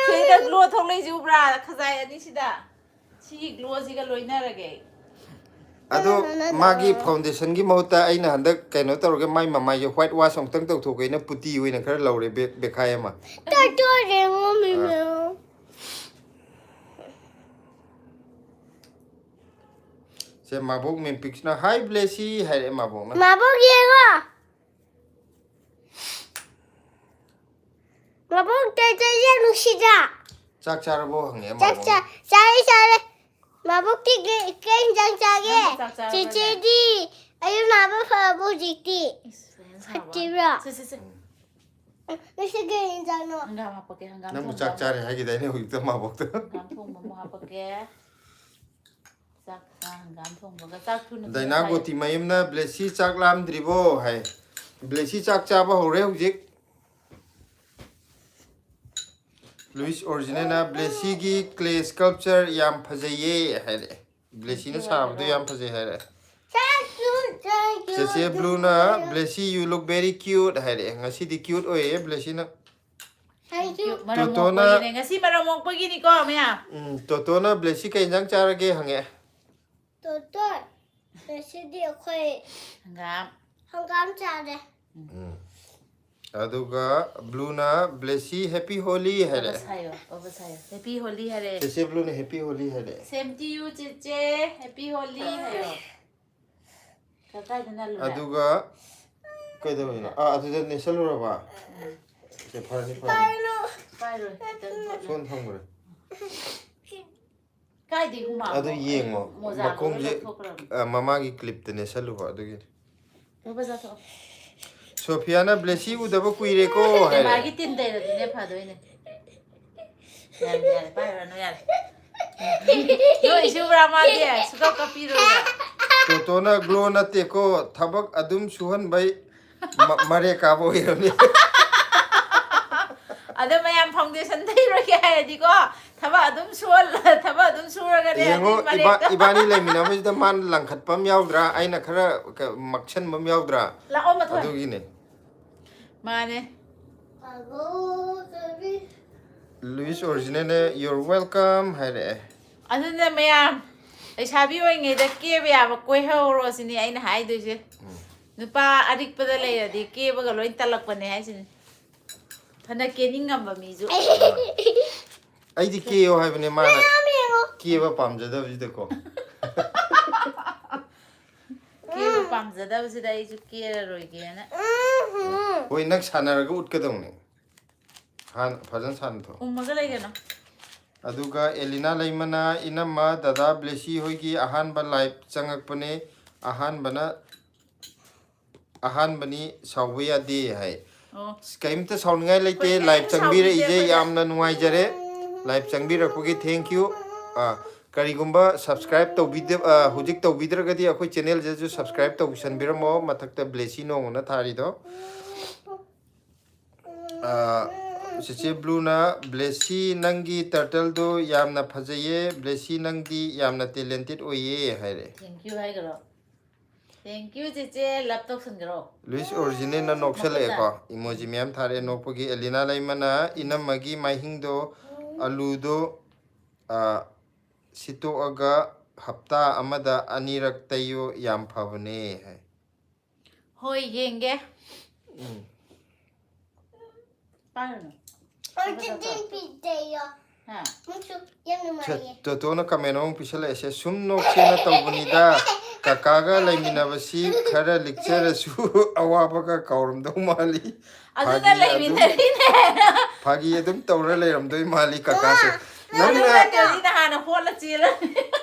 ꯁꯤꯗ glow ꯊꯣꯛꯂꯛꯏꯁꯦ ꯎꯕ꯭ꯔꯥ? ꯈꯖꯥꯏ ꯑꯅꯤꯁꯤꯗ꯫ ꯁꯤꯒꯤ glowꯁꯤꯒ ꯂꯣꯏꯅꯔꯒꯦ ꯑꯩ꯫ ꯑꯗꯣ ꯃꯥꯒꯤ foundationꯒꯤ ꯃꯍꯨꯠꯇ ꯑꯩꯅ ꯍꯟꯗꯛ ꯀꯩꯅꯣ ꯇꯧꯔꯒꯦ, ꯃꯥꯏ ꯃꯃꯥꯏꯁꯦ white wash ꯑꯃꯨꯛꯇꯪ ꯇꯧꯊꯣꯛꯀꯦꯅ putty ꯑꯣꯏꯅ ꯈꯔ ꯂꯧꯔꯦ, ꯕꯦ- ꯕꯦꯈꯥꯏ ꯑꯃ꯫ ꯇꯥꯇꯣꯔꯦ ꯉꯝꯃꯤꯃꯦ꯫ ꯁꯦ ꯃꯥꯕꯣꯛ ꯃꯦꯝꯄꯤꯛꯁꯤꯅ "Hi ꯕ꯭ꯂꯦꯁꯤ" ꯍꯥꯏꯔꯛꯑꯦ ꯃꯥꯕꯣꯛꯅ꯫ ꯃꯥꯕꯣꯛ ꯌꯦꯡꯉꯣ꯫ ꯃꯥꯕꯣꯛ ꯇꯩ ꯇꯩ ꯌꯥꯝ ꯅꯨꯡꯁꯤꯗ꯭ꯔꯥ? ꯆꯥꯛ ꯆꯥꯔꯕꯣ ꯍꯪꯉꯛꯑꯦ ꯆꯥꯛ ꯃꯥꯕꯣꯛꯅ꯫ ꯆꯥ ꯆꯥꯔꯦ ꯆꯥꯔꯦ꯫ ꯃꯥꯕꯣꯛꯇꯤ ꯀꯩ ꯀꯩ ꯌꯦꯟꯖꯥꯡ ꯆꯥꯒꯦ? ꯅꯪ ꯆꯥꯛ ꯆꯥꯔꯕꯣ? ꯆꯤꯆꯦꯗꯤ ꯑꯌꯨꯛ ꯅꯥꯕ ꯐꯔꯕꯣ ꯍꯧꯖꯤꯛꯇꯤ? ꯏꯁ, ꯐꯦꯟ ꯁꯥꯕ꯫ ꯐꯠꯇ꯭ꯔꯤꯕ꯭ꯔꯥ? ꯁꯦ, ꯁꯦ, ꯁꯦ꯫ ꯉꯁꯤ ꯀꯩ ꯌꯦꯟꯖꯥꯡꯅꯣ? ꯍꯪꯒꯥꯝ ꯍꯥꯞꯄꯛꯀꯦ, ꯍꯪꯒꯥꯝ ꯅꯪꯕꯨ ꯊꯣꯡꯕ ꯆꯥꯛ ꯑꯃ꯫ ꯆꯥꯔꯦ ꯍꯥꯏꯈꯤꯗꯥꯏꯅꯦ ꯍꯧꯖꯤꯛꯇ ꯃꯥꯕꯣꯛꯇ? ꯍꯪꯒꯥꯝ ꯊꯣꯡꯕ ꯑꯃ ꯍꯥꯞꯄꯛꯀꯦ꯫ ꯆꯥꯛ ꯆꯥ, ꯍꯪꯒꯥꯝ ꯊꯣꯡꯕꯒ ꯆꯥꯛ ꯊꯨꯅ ꯗꯥꯏꯅꯥ ꯊꯨꯅ ꯒꯣꯇꯤ ꯃꯌꯨꯝꯅ "ꯕ꯭ꯂꯦꯁꯤ ꯆꯥꯛ ꯂꯥꯝꯗ꯭ꯔꯤꯕꯣ?" ꯍꯥꯏ꯫ ꯕ꯭ꯂꯦꯁꯤ ꯆꯥꯛ ꯆꯥꯕ ꯍꯧꯔꯦ ꯍꯧꯖꯤꯛ꯫ ꯂꯨꯏꯁ ꯑꯣꯔꯤꯖꯤꯅꯦꯜꯅ "ꯕ꯭ꯂꯦꯁꯤꯒꯤ clay sculpture ꯌꯥꯝ ꯐꯖꯩꯌꯦ" ꯍꯥꯏꯔꯛꯑꯦ꯫ ꯕ꯭ꯂꯦꯁꯤꯅ ꯁꯥꯕꯗꯣ ꯌꯥꯝ ꯐꯖꯩ ꯍꯥꯏꯔꯛꯑꯦ꯫ Thank you, thank you, ꯆꯦꯆꯦ thank you. ꯕ꯭ꯂꯨꯅ "ꯕ꯭ꯂꯦꯁꯤ you look very cute" ꯍꯥꯏꯔꯛꯑꯦ꯫ ꯉꯁꯤꯗꯤ cute ꯑꯣꯏꯌꯦ ꯕ꯭ꯂꯦꯁꯤꯅ꯫ Thank you. ꯃꯔꯝ ꯇꯣꯇꯣꯅ ꯃꯣꯛꯄꯒꯤꯅꯦ꯫ ꯉꯁꯤ ꯃꯔꯝ ꯃꯣꯛꯄꯒꯤꯅꯤꯀꯣ ꯃꯌꯥꯝ꯫ ꯎꯝ, ꯇꯣꯇꯣꯅ "ꯕ꯭ꯂꯦꯁꯤ ꯀꯩ ꯏꯟꯖꯥꯡ ꯆꯥꯔꯒꯦ?" ꯍꯪꯉꯛꯑꯦ꯫ ꯇꯣꯇꯣ, ꯉꯁꯤꯗꯤ ꯑꯩꯈꯣꯏ ꯍꯪꯒꯥꯝ꯫ ꯍꯪꯒꯥꯝ ꯆꯥꯔꯦ꯫ ꯎꯝ꯫ ꯑꯗꯨꯒ ꯕ꯭ꯂꯨꯅ "ꯕ꯭ꯂꯦꯁꯤ happy Holi" ꯍꯥꯏꯔꯛꯑꯦ꯫ ꯑꯣꯕꯁ ꯍꯥꯏꯌꯣ, ꯑꯣꯕꯁ ꯍꯥꯏꯌꯣ꯫ Happy Holi ꯍꯥꯏꯔꯦ꯫ ꯆꯦꯆꯦ ꯕ꯭ꯂꯨꯅ "Happy Holi" ꯍꯥꯏꯔꯛꯑꯦ꯫ Same to you ꯆꯦꯆꯦ, happy Holi ꯍꯥꯏꯌꯣ꯫ ꯀꯗꯥꯏꯗ ꯅꯜꯂꯨꯔꯦ? ꯑꯗꯨꯒ ꯀꯩꯗꯧꯔꯤꯅꯣ? ꯑꯥ, ꯑꯗꯨꯗ ꯅꯦꯠꯁꯜꯂꯨꯔꯕ? ꯁꯦ, ꯐꯔꯅꯤ, ꯐꯔꯅꯤ꯫ ꯄꯥꯏꯔꯣꯏ, ꯈꯤꯇꯪ ꯊꯣꯠꯂꯦ꯫ ꯁꯣꯝ ꯊꯝꯈ꯭ꯔꯦ꯫ ꯀꯥꯏꯗꯩ ꯍꯨꯃꯥꯡꯅꯣ? ꯑꯗꯨ ꯌꯦꯡꯉꯣ, ꯃꯣꯖꯥꯗꯨꯒ ꯃꯈꯣꯡꯁꯦ ꯂꯧꯊꯣꯛꯈ꯭ꯔꯕꯅꯤ꯫ ꯑ, ꯃꯃꯥꯒꯤ clipꯇ ꯅꯦꯠꯁꯜꯂꯨꯕ ꯑꯗꯨꯒꯤꯅꯤ꯫ ꯂꯧꯕ ꯆꯠꯊꯣꯛꯑꯣ꯫ ꯁꯣꯐꯤꯌꯥꯅ "ꯕ꯭ꯂꯦꯁꯤ ꯎꯗꯕ ꯀꯨꯏꯔꯦꯀꯣ" ꯍꯥꯏꯔꯦ꯫ ꯃꯥꯒꯤ ꯇꯤꯟ ꯇꯩꯔꯗꯤꯅꯦ ꯐꯗꯣꯏꯅꯦ꯫ ꯌꯥꯔꯦ, ꯌꯥꯔꯦ, ꯄꯥꯏꯔꯨꯔꯅꯨ, ꯌꯥꯔꯦ꯫ ꯅꯣꯏ ꯏꯁꯨꯕ꯭ꯔꯥ ꯃꯥꯗꯤ? ꯁꯨꯡꯀꯞ ꯀꯞꯄꯤꯔꯣꯏꯕ꯫ ꯇꯣꯇꯣꯅ "Glow ꯅꯠꯇꯦꯀꯣ, ꯊꯕꯛ ꯑꯗꯨꯝ ꯁꯨꯍꯟꯕꯩ ꯃ-, ꯃꯔꯦ ꯀꯥꯕ ꯑꯣꯏꯔꯝꯅꯤ"꯫ ꯑꯗꯣ ꯃꯌꯥꯝ foundation ꯇꯩꯔꯣꯏꯒꯦ ꯍꯥꯏꯔꯗꯤꯀꯣ, ꯊꯕꯛ ꯑꯗꯨꯝ ꯁꯨꯍꯜ ꯊꯕꯛ ꯑꯗꯨꯝ ꯁꯨꯔꯒꯅꯦ ꯌꯦꯡꯉꯣ ꯑꯗꯨꯒꯤ ꯏꯕꯥ ꯃꯔꯦꯛꯇꯣ꯫ ꯏꯕꯥꯅꯤ ꯂꯩꯃꯤꯟꯅꯕꯁꯤꯗ ꯃꯥꯅ ꯂꯪꯈꯠꯄ ꯑꯃ ꯌꯥꯎꯗ꯭ꯔꯥ? ꯑꯩꯅ ꯈꯔ ꯀ- ꯃꯛꯁꯟꯕ ꯑꯃ ꯌꯥꯎꯗ꯭ꯔꯥ? ꯂꯥꯛꯑꯣ ꯃꯊꯣꯏ꯫ ꯑꯗꯨꯒꯤꯅꯦ. ꯃꯥꯅꯦ. ꯂꯨꯏꯁ ꯑꯣꯔꯤꯖꯤꯅꯦꯜꯅ "You're welcome" ꯍꯥꯏꯔꯛꯑꯦ. ꯑꯗꯨꯅ ꯃꯌꯥꯝ ꯂꯩꯁꯥꯕꯤ ꯑꯣꯏꯔꯤꯉꯩꯗ ꯀꯦꯕ ꯌꯥꯕ ꯀꯣꯏꯍꯧꯔꯣ ꯁꯤꯅꯤ ꯑꯩꯅ ꯍꯥꯏꯗꯣꯏꯁꯦ. ꯅꯨꯄꯥ ꯑꯔꯤꯛꯄꯗ ꯂꯩꯔꯗꯤ ꯀꯦꯕꯒ ꯂꯣꯏ ꯇꯜꯂꯛꯄꯅꯦ ꯍꯥꯏꯁꯤꯅꯤ. ꯐꯅ ꯀꯦꯅꯤꯡꯉꯝꯕ ꯃꯤꯁꯨ. ꯑꯩꯗꯤ ꯀꯦꯌꯣ ꯍꯥꯏꯕꯅꯦ, ꯃꯥꯅ ꯀꯦꯕ ꯄꯥꯝꯖꯗꯕꯁꯤꯗꯀꯣ. ꯀꯦꯕ ꯄꯥꯝꯖꯗꯕꯁꯤꯗ ꯑꯩꯁꯨ ꯀꯦꯔꯔꯣꯏꯒꯦꯅ. ꯍꯣꯏ, ꯅꯪ ꯁꯥꯟꯅꯔꯒ ꯎꯠꯀꯗꯧꯅꯦ. ꯍꯥꯟꯅ ꯐꯖꯅ ꯁꯥꯟꯅꯊꯣꯛ. ꯎꯝꯃꯒ ꯂꯩꯒꯅꯣ. ꯑꯗꯨꯒ ꯑꯦꯂꯤꯅꯥ ꯂꯩꯃꯅ "ꯏꯅꯝꯃ, ꯗꯗꯥ ꯕ꯭ꯂꯦꯁꯤ ꯍꯣꯏꯒꯤ ꯑꯍꯥꯟꯕ ꯂꯥꯏꯞ ꯆꯪꯉꯛꯄꯅꯦ, ꯑꯍꯥꯟꯕꯅ ꯑꯍꯥꯟꯕꯅꯤ, ꯁꯥꯎꯕ ꯌꯥꯗꯦ" ꯍꯥꯏ. ꯑꯣ. ꯀꯩꯝꯇ ꯁꯥꯎꯅꯤꯡꯉꯥꯏ ꯂꯩꯇꯦ. ꯑꯩꯈꯣꯏ ꯂꯥꯏꯞ ꯀꯩꯝꯇ ꯆꯪꯕꯤꯔꯛꯏꯁꯦ ꯁꯥꯎꯅꯤꯡꯗꯦ ꯑꯩꯈꯣꯏꯗ. ꯌꯥꯝꯅ ꯅꯨꯡꯉꯥꯏꯖꯔꯦ. ꯂꯥꯏꯞ ꯆꯪꯕꯤꯔꯛꯄꯒꯤ thank you. ꯑꯥ, ꯀꯔꯤꯒꯨꯝꯕ ꯁꯕꯁꯀ꯭ꯔꯥꯏꯞ ꯇꯧꯕꯤꯗ ꯑꯥ, ꯍꯧꯖꯤꯛ ꯇꯧꯕꯤꯗ꯭ꯔꯒꯗꯤ ꯑꯩꯈꯣꯏ ꯆꯦꯅꯦꯜꯁꯤꯗꯁꯨ ꯁꯕꯁꯀ꯭ꯔꯥꯏꯞ ꯇꯧꯁꯟꯕꯤꯔꯝꯃꯣ, ꯃꯊꯛꯇ ꯕ꯭ꯂꯦꯁꯤ ꯅꯣꯡꯃꯅ ꯊꯥꯔꯤꯗꯣ. ꯑꯥ, ꯆꯤꯆꯦ ꯕ꯭ꯂꯨꯅ "ꯕ꯭ꯂꯦꯁꯤ, ꯅꯪꯒꯤ ꯇꯔꯇꯜꯗꯣ ꯌꯥꯝꯅ ꯐꯖꯩꯌꯦ, ꯕ꯭ꯂꯦꯁꯤ, ꯅꯪꯗꯤ ꯌꯥꯝꯅ ꯇꯦꯂꯦꯟꯇꯦꯠ ꯑꯣꯏꯌꯦ" ꯍꯥꯏꯔꯛꯑꯦ. Thank you ꯍꯥꯏꯈ꯭ꯔꯣ. Thank you ꯆꯦꯆꯦ, ꯂꯞ ꯇꯧꯁꯟꯈ꯭ꯔꯣ. ꯂꯨꯏꯁ ꯑꯣꯔꯤꯖꯤꯅꯦꯜꯅ ꯅꯣꯛꯁꯜꯂꯛꯑꯦꯀꯣ. ꯏꯃꯣꯖꯤ ꯃꯌꯥꯝ ꯊꯥꯔꯛꯑꯦ ꯅꯣꯛꯄꯒꯤ. ꯑꯦꯂꯤꯅꯥ ꯂꯩꯃꯅ "ꯏꯅꯝꯃꯒꯤ ꯃꯥꯏꯍꯤꯡꯗꯣ ꯑꯂꯨꯗꯣ, ꯑꯥ, ꯁꯤꯠꯇꯣꯛꯑꯒ ꯍꯞꯇꯥ ꯑꯃꯗ ꯑꯅꯤꯔꯛ ꯇꯩꯌꯣ, ꯌꯥꯝ ꯐꯕꯅꯦ" ꯍꯥꯏ. ꯍꯣꯏ, ꯌꯦꯡꯒꯦ. ꯎꯝ. ꯄꯥꯏꯔꯨꯅꯨ. ꯑꯣꯔꯤꯖꯤꯅꯦꯜ ꯄꯤꯗꯦꯌꯣ꯫ ꯍꯥ? ꯃꯆꯨ ꯌꯥꯝ ꯅꯨꯡꯉꯥꯏꯌꯦ꯫ ꯇꯣꯇꯣꯅ ꯀꯃꯦꯟ ꯑꯃ ꯄꯤꯁꯜꯂꯛꯑꯦꯁꯦ, "ꯁꯨꯝ ꯅꯣꯛꯁꯦꯅ ꯇꯧꯕꯅꯤꯗ, ꯀꯀꯥꯒ ꯂꯩꯃꯤꯟꯅꯕꯁꯤ ꯈꯔ ꯂꯤꯛꯆꯔꯁꯨ ꯑꯋꯥꯕꯒ ꯀꯥꯎꯔꯝꯗꯧ ꯃꯥꯜꯂꯤ꯫ ꯑꯗꯨꯅ ꯐꯥꯒꯤ ꯑꯗꯨꯝ ꯂꯩꯃꯤꯟꯅꯔꯤꯅꯦ. ꯐꯥꯒꯤ ꯑꯗꯨꯝ ꯇꯧꯔ ꯂꯩꯔꯝꯗꯣꯏ ꯃꯥꯜꯂꯤ ꯀꯀꯥꯁꯦ꯫ ꯑꯗꯨ ꯅꯪꯅ ꯅꯠꯇ꯭ꯔꯗꯤ ꯅꯍꯥꯟꯅ ꯍꯣꯠꯂ ꯆꯦꯜꯂꯅꯤ.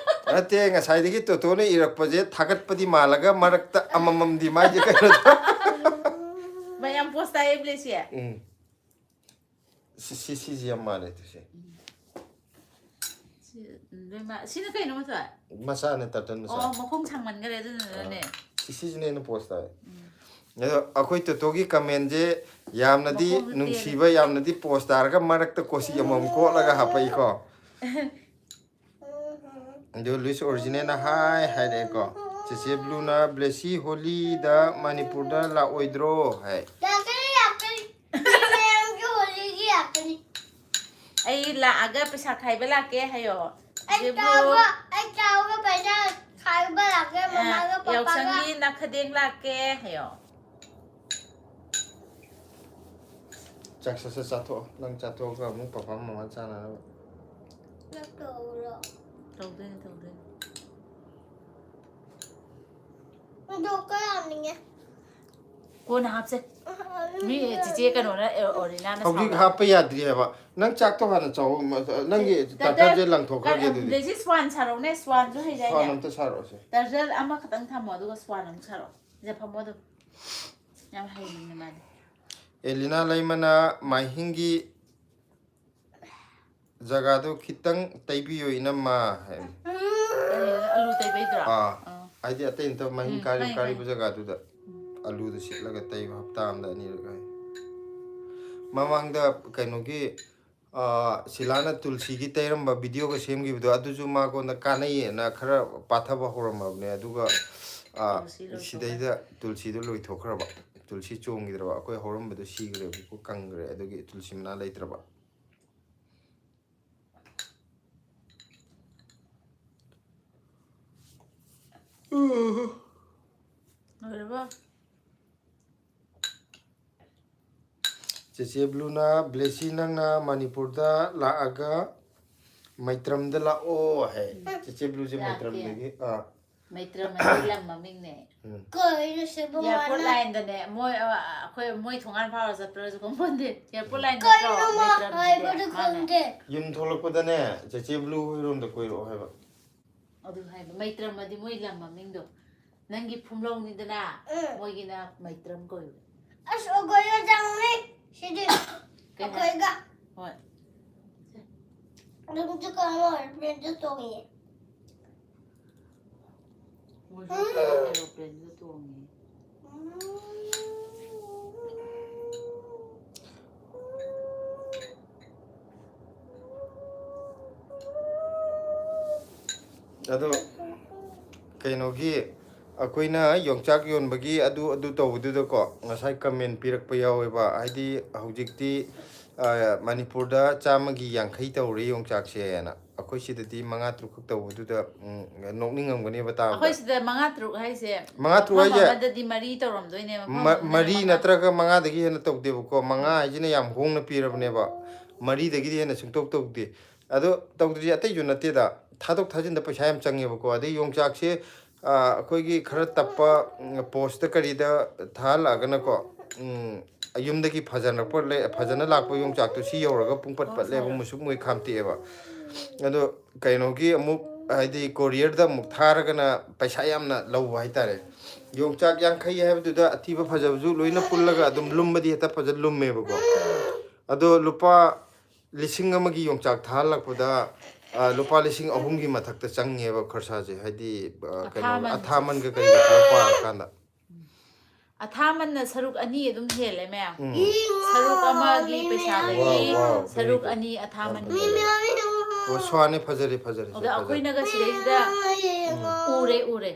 ꯅꯠꯇꯦ, ꯉꯁꯥꯏꯗꯒꯤ ꯇꯣꯇꯣꯅ ꯏꯔꯛꯄꯁꯦ ꯊꯥꯒꯠꯄꯗꯤ ꯃꯥꯜꯂꯒ ꯃꯔꯛꯇ ꯑꯃꯃꯝꯗꯤ ꯃꯥꯏꯁꯦ ꯀꯩꯅꯣ ꯇꯧ-, ꯃꯌꯥꯝ ꯄꯣꯁ ꯇꯥꯏꯌꯦ ꯕ꯭ꯂꯦꯁꯤ. ꯎꯝ꯫ ꯁꯤ, ꯁꯤ, ꯁꯤꯁꯤ ꯌꯥꯝ ꯃꯥꯜꯂꯦ ꯇꯨꯁꯦ꯫ ꯁꯤ, ꯂꯣꯏ ꯃꯥ-, ꯁꯤꯅ ꯀꯩꯅꯣ ꯃꯊꯣꯏ? ꯃꯆꯥꯅꯦ, ꯇꯔꯇꯟ ꯃꯆꯥ꯫ ꯑꯣ, ꯃꯈꯣꯡ ꯁꯥꯡꯃꯟꯈꯔꯦ ꯑꯗꯨꯅꯅꯦ. ꯁꯤ, ꯁꯤꯁꯤꯅ ꯍꯦꯟꯅ ꯄꯣꯁ ꯇꯥꯏ꯫ ꯑꯗꯣ ꯑꯩꯈꯣꯏ ꯇꯣꯇꯣꯒꯤ ꯀꯃꯦꯟꯁꯦ ꯌꯥꯝꯅꯗꯤ ꯃꯈꯣꯡꯁꯦ ꯅꯨꯡꯁꯤꯕ, ꯌꯥꯝꯅꯗꯤ ꯄꯣꯁ ꯇꯥꯔꯒ ꯃꯔꯛꯇ ꯀꯣꯁꯤ ꯑꯃꯃꯝ ꯀꯣꯠꯂꯒ ꯍꯥꯞꯄꯛꯏꯀꯣ꯫ ꯑꯗꯨ ꯂꯨꯏꯁ ꯑꯣꯔꯤꯖꯤꯅꯦꯜꯅ ꯍꯥꯏ ꯍꯥꯏꯔꯛꯑꯦꯀꯣ꯫ ꯆꯦꯆꯦ ꯕ꯭ꯂꯨꯅ ꯕ꯭ꯂꯦꯁꯤ ꯍꯣꯂꯤꯗ ꯃꯅꯤꯄꯨꯔꯗ ꯂꯥꯛꯑꯣꯏꯗ꯭ꯔꯣ ꯍꯥꯏ꯫ ꯂꯥꯛꯀꯅꯤ, ꯂꯥꯛꯀꯅꯤ꯫ ꯃꯌꯥꯝꯒꯤ ꯍꯣꯂꯤꯒꯤ ꯂꯥꯛꯀꯅꯤ꯫ ꯑꯩ ꯂꯥꯛꯑꯒ ꯄꯩꯁꯥ ꯈꯥꯏꯕ ꯂꯥꯛꯀꯦ ꯍꯥꯏꯌꯣ꯫ ꯑꯩ ꯆꯦꯆꯦ ꯕ꯭ꯂꯨ꯫ ꯆꯥꯎꯕ, ꯑꯩ ꯆꯥꯎꯕ ꯄꯩꯁꯥ ꯈꯥꯏꯕ ꯂꯥꯛꯀꯦ, ꯑ, ꯃꯃꯥꯒ ꯄꯄꯥꯒ꯫ ꯌꯥꯎꯁꯪꯒꯤ ꯅꯥꯈꯗꯦꯡ ꯂꯥꯛꯀꯦ ꯍꯥꯏꯌꯣ꯫ ꯆꯥꯛ ꯁꯠ ꯁꯠ ꯆꯥꯊꯣꯛꯑꯣ꯫ ꯅꯪ ꯆꯥꯊꯣꯛꯑꯒ ꯑꯃꯨꯛ ꯄꯄꯥ ꯃꯃꯥ ꯆꯥꯅꯅꯕ꯫ ꯅꯪ ꯇꯧꯔꯣ꯫ ꯇꯧꯗꯣꯏꯅꯦ, ꯇꯧꯗꯣꯏꯅꯦ꯫ ꯑꯗꯣ ꯀꯌꯥꯝꯅꯤꯡꯉꯦ? ꯀꯣꯟꯅ ꯍꯥꯞꯁꯦ꯫ ꯃꯤ ꯆꯤꯆꯦ ꯀꯩꯅꯣꯅ, ꯑꯦ, ꯑꯣꯔꯤꯅꯥꯅ ꯍꯧꯖꯤꯛ ꯁꯥꯎꯔꯛꯑꯦ꯫ ꯍꯥꯞꯄ ꯌꯥꯗ꯭ꯔꯤ ꯍꯥꯏꯕ꯫ ꯅꯪ ꯆꯥꯛꯇꯣ ꯍꯥꯟꯅ ꯆꯥꯎ꯫ ꯅꯪꯒꯤ ꯇꯥꯇꯔꯁꯦ ꯂꯪꯊꯣꯛꯈ꯭ꯔꯒꯦ ꯑꯗꯨꯗꯤ꯫ ꯑꯗꯒꯤ ꯁ꯭ꯋꯥꯟ ꯁꯥꯔꯛꯎꯅꯦ, ꯁ꯭ꯋꯥꯟꯁꯨ ꯍꯩꯗꯥꯏꯅꯦ? ꯁ꯭ꯋꯥꯟ ꯑꯝꯇ ꯁꯥꯔꯛꯑꯣꯁꯦ꯫ ꯇꯥꯔꯖꯜ ꯑꯃꯈꯛꯇꯪ ꯊꯝꯃꯣ, ꯑꯗꯨꯒ ꯁ꯭ꯋꯥꯟ ꯑꯃꯨꯛ ꯁꯥꯔꯛꯑꯣ꯫ ꯁꯤꯗ ꯐꯝꯃꯣ ꯑꯗꯨꯝ꯫ ꯌꯥꯝ ꯍꯩꯕꯅꯦ ꯃꯥꯗꯤ꯫ ꯑꯦꯂꯤꯅꯥ ꯂꯩꯃꯅ ꯃꯥꯏꯍꯤꯡꯒꯤ ꯖꯒꯥꯗꯨ ꯈꯤꯇꯪ ꯇꯩꯕꯤꯌꯨ ꯏꯅꯝꯃ ꯍꯥꯏ꯫ ꯑꯂꯨ ꯇꯩꯕꯩꯗꯨꯔꯣ? ꯑꯥ꯫ ꯑꯥ꯫ ꯍꯥꯏꯗꯤ ꯑꯇꯩ ꯅꯠꯇꯕ ꯃꯍꯤꯡ ꯎꯝ, ꯀꯥꯔꯤ-, ꯈꯪꯉꯦ, ꯀꯥꯔꯤꯕ ꯈꯪꯉꯦ꯫ ꯖꯒꯥꯗꯨꯗ ꯎꯝ꯫ ꯑꯂꯨꯗꯨ ꯁꯤꯠꯂꯒ ꯇꯩꯕ ꯍꯞꯇꯥ ꯑꯃꯗ ꯑꯅꯤꯔꯛ ꯍꯥꯏ꯫ ꯃꯃꯥꯡꯗ ꯀꯩꯅꯣꯒꯤ, ꯑꯥ, ꯁꯤꯂꯥꯅ ꯇꯨꯜꯁꯤꯒꯤ ꯇꯩꯔꯝꯕ videoꯒ ꯁꯦꯝꯈꯤꯕꯗꯣ ꯑꯗꯨꯁꯨ ꯃꯉꯣꯟꯗ ꯀꯥꯟꯅꯩꯌꯦꯅ ꯈꯔ ꯄꯥꯊꯕ ꯍꯧꯔꯝꯃꯕꯅꯦ꯫ ꯑꯗꯨꯒ, ꯑꯥ, ꯇꯨꯜꯁꯤ ꯂꯣꯏꯊꯣꯛꯈ꯭ꯔꯦ꯫ ꯁꯤꯗꯩꯗ ꯇꯨꯜꯁꯤꯗꯣ ꯂꯣꯏꯊꯣꯛꯈ꯭ꯔꯕ꯫ ꯇꯨꯜꯁꯤ ꯆꯣꯡꯈꯤꯗ꯭ꯔꯕ꯫ ꯑꯩꯈꯣꯏ ꯍꯧꯔꯝꯕꯗꯣ ꯁꯤꯈ꯭ꯔꯦꯕꯀꯣ, ꯀꯪꯈ꯭ꯔꯦ꯫ ꯑꯗꯨꯒꯤ ꯇꯨꯜꯁꯤ ꯃꯅꯥ ꯂꯩꯇ꯭ꯔꯕ꯫ ꯂꯣꯏꯔꯕꯣ? ꯆꯦꯆꯦ ꯕ꯭ꯂꯨꯅ, "ꯕ꯭ꯂꯦꯁꯤ, ꯅꯪꯅ ꯃꯅꯤꯄꯨꯔꯗ ꯂꯥꯛꯑꯒ ꯃꯩꯇ꯭ꯔꯝꯗ ꯂꯥꯛꯑꯣ" ꯍꯥꯏ꯫ ꯎꯝ꯫ ꯆꯦꯆꯦ ꯕ꯭ꯂꯨꯁꯦ ꯂꯥꯛꯀꯦ꯫ ꯃꯩꯇ꯭ꯔꯝꯗꯒꯤ, ꯑꯥ꯫ ꯃꯩꯇ꯭ꯔꯝ ꯑꯁꯤ ꯂꯝ ꯃꯃꯤꯡꯅꯦ꯫ ꯎꯝ꯫ ꯀꯩꯅꯣ ꯁꯤꯕꯨ ꯑꯦꯌꯥꯔꯄꯣꯔꯠ ꯃꯥꯅ ꯂꯥꯏꯟꯗꯅꯦ, ꯃꯣꯏ, ꯑ, ꯑꯩꯈꯣꯏ, ꯃꯣꯏ ꯊꯣꯡꯒꯥꯟ ꯐꯥꯎꯔ ꯆꯠꯄ꯭ꯔꯁꯨ ꯈꯪꯄꯣꯟꯇꯦ꯫ ꯑꯦꯌꯥꯔꯄꯣꯔꯠ ꯂꯥꯏꯟ ꯀꯩꯅꯣ ꯅꯠꯇ꯭ꯔꯣ? ꯃꯥ ꯃꯩꯇ꯭ꯔꯝꯁꯤꯗꯤ ꯍꯥꯏꯕꯗꯨ ꯃꯥꯅꯦ꯫ ꯈꯪꯗꯦ꯫ ꯌꯨꯝ ꯊꯣꯛꯂꯛꯄꯗꯅꯦ, ꯆꯦꯆꯦ ꯕ꯭ꯂꯨ ꯍꯣꯏꯔꯣꯝꯗ ꯀꯣꯏꯔꯛꯑꯣ ꯍꯥꯏꯕ꯫ ꯑꯗꯨ ꯍꯥꯏꯕ, ꯃꯩꯇ꯭ꯔꯝ ꯑꯗꯤ ꯃꯣꯏ ꯂꯝ ꯃꯃꯤꯡꯗꯣ꯫ ꯅꯪꯒꯤ ꯐꯨꯝꯂꯧꯅꯤꯗꯅ, ꯎꯝ꯫ ꯃꯣꯏꯒꯤꯅ ꯃꯩꯇ꯭ꯔꯝ ꯀꯧꯏꯕ꯫ ꯑꯁ, ꯑꯩꯈꯣꯏꯅ ꯆꯪꯉꯤ ꯁꯤꯗꯤ꯫ ꯀꯩ ꯍꯥꯏ? ꯑꯩꯈꯣꯏꯒ꯫ ꯍꯣꯏ꯫ ꯑꯗꯨꯝ ꯆꯠꯀ ꯑꯃ ꯑꯦꯔꯣꯄ꯭ꯂꯦꯟꯗ ꯇꯣꯡꯉꯤ꯫ ꯃꯣꯏꯁꯨ ꯎꯝ꯫ ꯑꯦꯔꯣꯄ꯭ꯂꯦꯟꯗ ꯇꯣꯡꯉꯤ꯫ ꯎꯝ꯫ ꯑꯗꯣ ꯀꯩꯅꯣꯒꯤ, ꯑꯩꯈꯣꯏꯅ ꯌꯣꯡꯆꯥꯛ ꯌꯣꯟꯕꯒꯤ ꯑꯗꯨ ꯑꯗꯨ ꯇꯧꯕꯗꯨꯗꯀꯣ, ꯉꯁꯥꯏ ꯀꯃꯦꯟ ꯄꯤꯔꯛꯄ ꯌꯥꯎꯋꯦꯕ, ꯍꯥꯏꯗꯤ ꯍꯧꯖꯤꯛꯇꯤ ꯃꯅꯤꯄꯨꯔꯗ ꯆꯥꯝꯃꯒꯤ ꯌꯥꯡꯈꯩ ꯇꯧꯔꯦ ꯌꯣꯡꯆꯥꯛꯁꯦꯅ꯫ ꯑꯩꯈꯣꯏ ꯁꯤꯗꯗꯤ ꯃꯉꯥ ꯇꯔꯨꯛꯈꯛ ꯇꯧꯕꯗꯨꯗ ꯅꯣꯛꯅꯤꯡꯉꯝꯒꯅꯦꯕ ꯇꯥꯕꯗ꯫ ꯑꯩꯈꯣꯏ ꯁꯤꯗ ꯃꯉꯥ ꯇꯔꯨꯛ ꯍꯥꯏꯁꯦ ꯃꯉꯥ ꯇꯔꯨꯛ ꯃꯐꯝ ꯍꯥꯏꯁꯦ ꯑꯃꯗꯗꯤ ꯃꯔꯤ ꯇꯧꯔꯝꯗꯣꯏꯅꯦ, ꯃꯐꯝ ꯑꯃꯗꯅ ꯃꯔꯤ ꯃꯉꯥ꯫ ꯅꯠꯇ꯭ꯔꯒ ꯃꯉꯥꯗꯒꯤ ꯍꯦꯟꯅ ꯇꯧꯗꯦꯕꯀꯣ꯫ ꯃꯉꯥ ꯍꯥꯏꯁꯤꯅ ꯌꯥꯝ ꯍꯣꯡꯅ ꯄꯤꯔꯕꯅꯦꯕ, ꯃꯔꯤꯗꯒꯤꯗꯤ ꯍꯦꯟꯅ ꯁꯨꯡꯇꯧ ꯇꯧꯗꯦ꯫ ꯑꯗꯣ ꯇꯧꯗ꯭ꯔꯤꯁꯦ ꯑꯇꯩꯁꯨ ꯅꯠꯇꯦꯗ, ꯊꯥꯗꯣꯛ ꯊꯥꯖꯤꯟꯗ ꯄꯩꯁꯥ ꯌꯥꯝ ꯆꯪꯉꯦꯕꯀꯣ꯫ ꯑꯗꯩ ꯌꯣꯡꯆꯥꯛꯁꯦ ꯑꯩꯈꯣꯏꯒꯤ ꯈꯔ ꯇꯞꯄ ꯄꯣꯁꯇ ꯀꯔꯤꯗ ꯊꯥꯍꯜꯂꯛꯑꯒꯅꯀꯣ, ꯌꯨꯝꯗꯒꯤ ꯐꯖꯅ ꯂꯥꯛꯄ ꯌꯣꯡꯆꯥꯛꯇꯣ ꯁꯤ ꯌꯧꯔꯒ ꯄꯨꯡꯄꯠ ꯄꯠꯂꯦꯕ, ꯃꯨꯁꯨꯛ ꯃꯨꯏ ꯈꯥꯝꯇꯦꯛꯑꯦꯕ꯫ ꯑꯗꯣ ꯀꯩꯅꯣꯒꯤ ꯑꯃꯨꯛ, ꯍꯥꯏꯗꯤ ꯀꯣꯔꯤꯌꯔꯗ ꯑꯃꯨꯛ ꯊꯥꯔꯒꯅ ꯄꯩꯁꯥ ꯌꯥꯝꯅ ꯂꯧꯕ ꯍꯥꯏꯇꯥꯔꯦ꯫ ꯌꯣꯡꯆꯥꯛ ꯌꯥꯡꯈꯩ ꯍꯥꯏꯕꯗꯨꯗ ꯑꯊꯤꯕ ꯐꯖꯕꯁꯨ ꯂꯣꯏꯅ ꯄꯨꯜꯂꯒ ꯑꯗꯨꯝ ꯂꯨꯝꯕꯗꯤ ꯍꯦꯛꯇ ꯐꯖ ꯂꯨꯝꯃꯦꯕꯀꯣ꯫ ꯑꯗꯣ ꯂꯨꯄꯥ ꯂꯤꯁꯤꯡ ꯑꯃꯒꯤ ꯌꯣꯡꯆꯥꯛ ꯊꯥꯍꯜꯂꯛꯄꯗ ꯂꯨꯄꯥ ꯂꯤꯁꯤꯡ ꯑꯍꯨꯝꯒꯤ ꯃꯊꯛꯇ ꯆꯪꯉꯦꯕ ꯈꯔꯁꯥꯁꯦ, ꯍꯥꯏꯗꯤ ꯀꯩꯅꯣ, ꯑꯊꯥꯃꯟꯒ ꯀꯩꯒ ꯄꯨꯂꯞ ꯄꯥꯔꯀꯥꯟꯗ꯫ ꯑꯊꯥꯃꯟꯅ ꯁꯔꯨꯛ ꯑꯅꯤ ꯑꯗꯨꯝ ꯍꯦꯜꯂꯦ ꯃꯌꯥꯝ꯫ ꯁꯔꯨꯛ ꯑꯃꯒꯤ ꯄꯩꯁꯥꯗꯒꯤ Wow, wow, very ꯁꯔꯨꯛ good. ꯑꯅꯤ ꯑꯊꯥꯃꯟ ꯑꯣ, ꯁ꯭ꯋꯥꯅꯤ, ꯐꯖꯔꯦ, ꯐꯖꯔꯦ, ꯁꯤ ꯑꯗ ꯐꯖꯔꯦ꯫ ꯑꯩꯈꯣꯏꯅꯒ ꯁꯤꯗꯩꯁꯤꯗ ꯎꯔꯦ ꯎꯔꯦ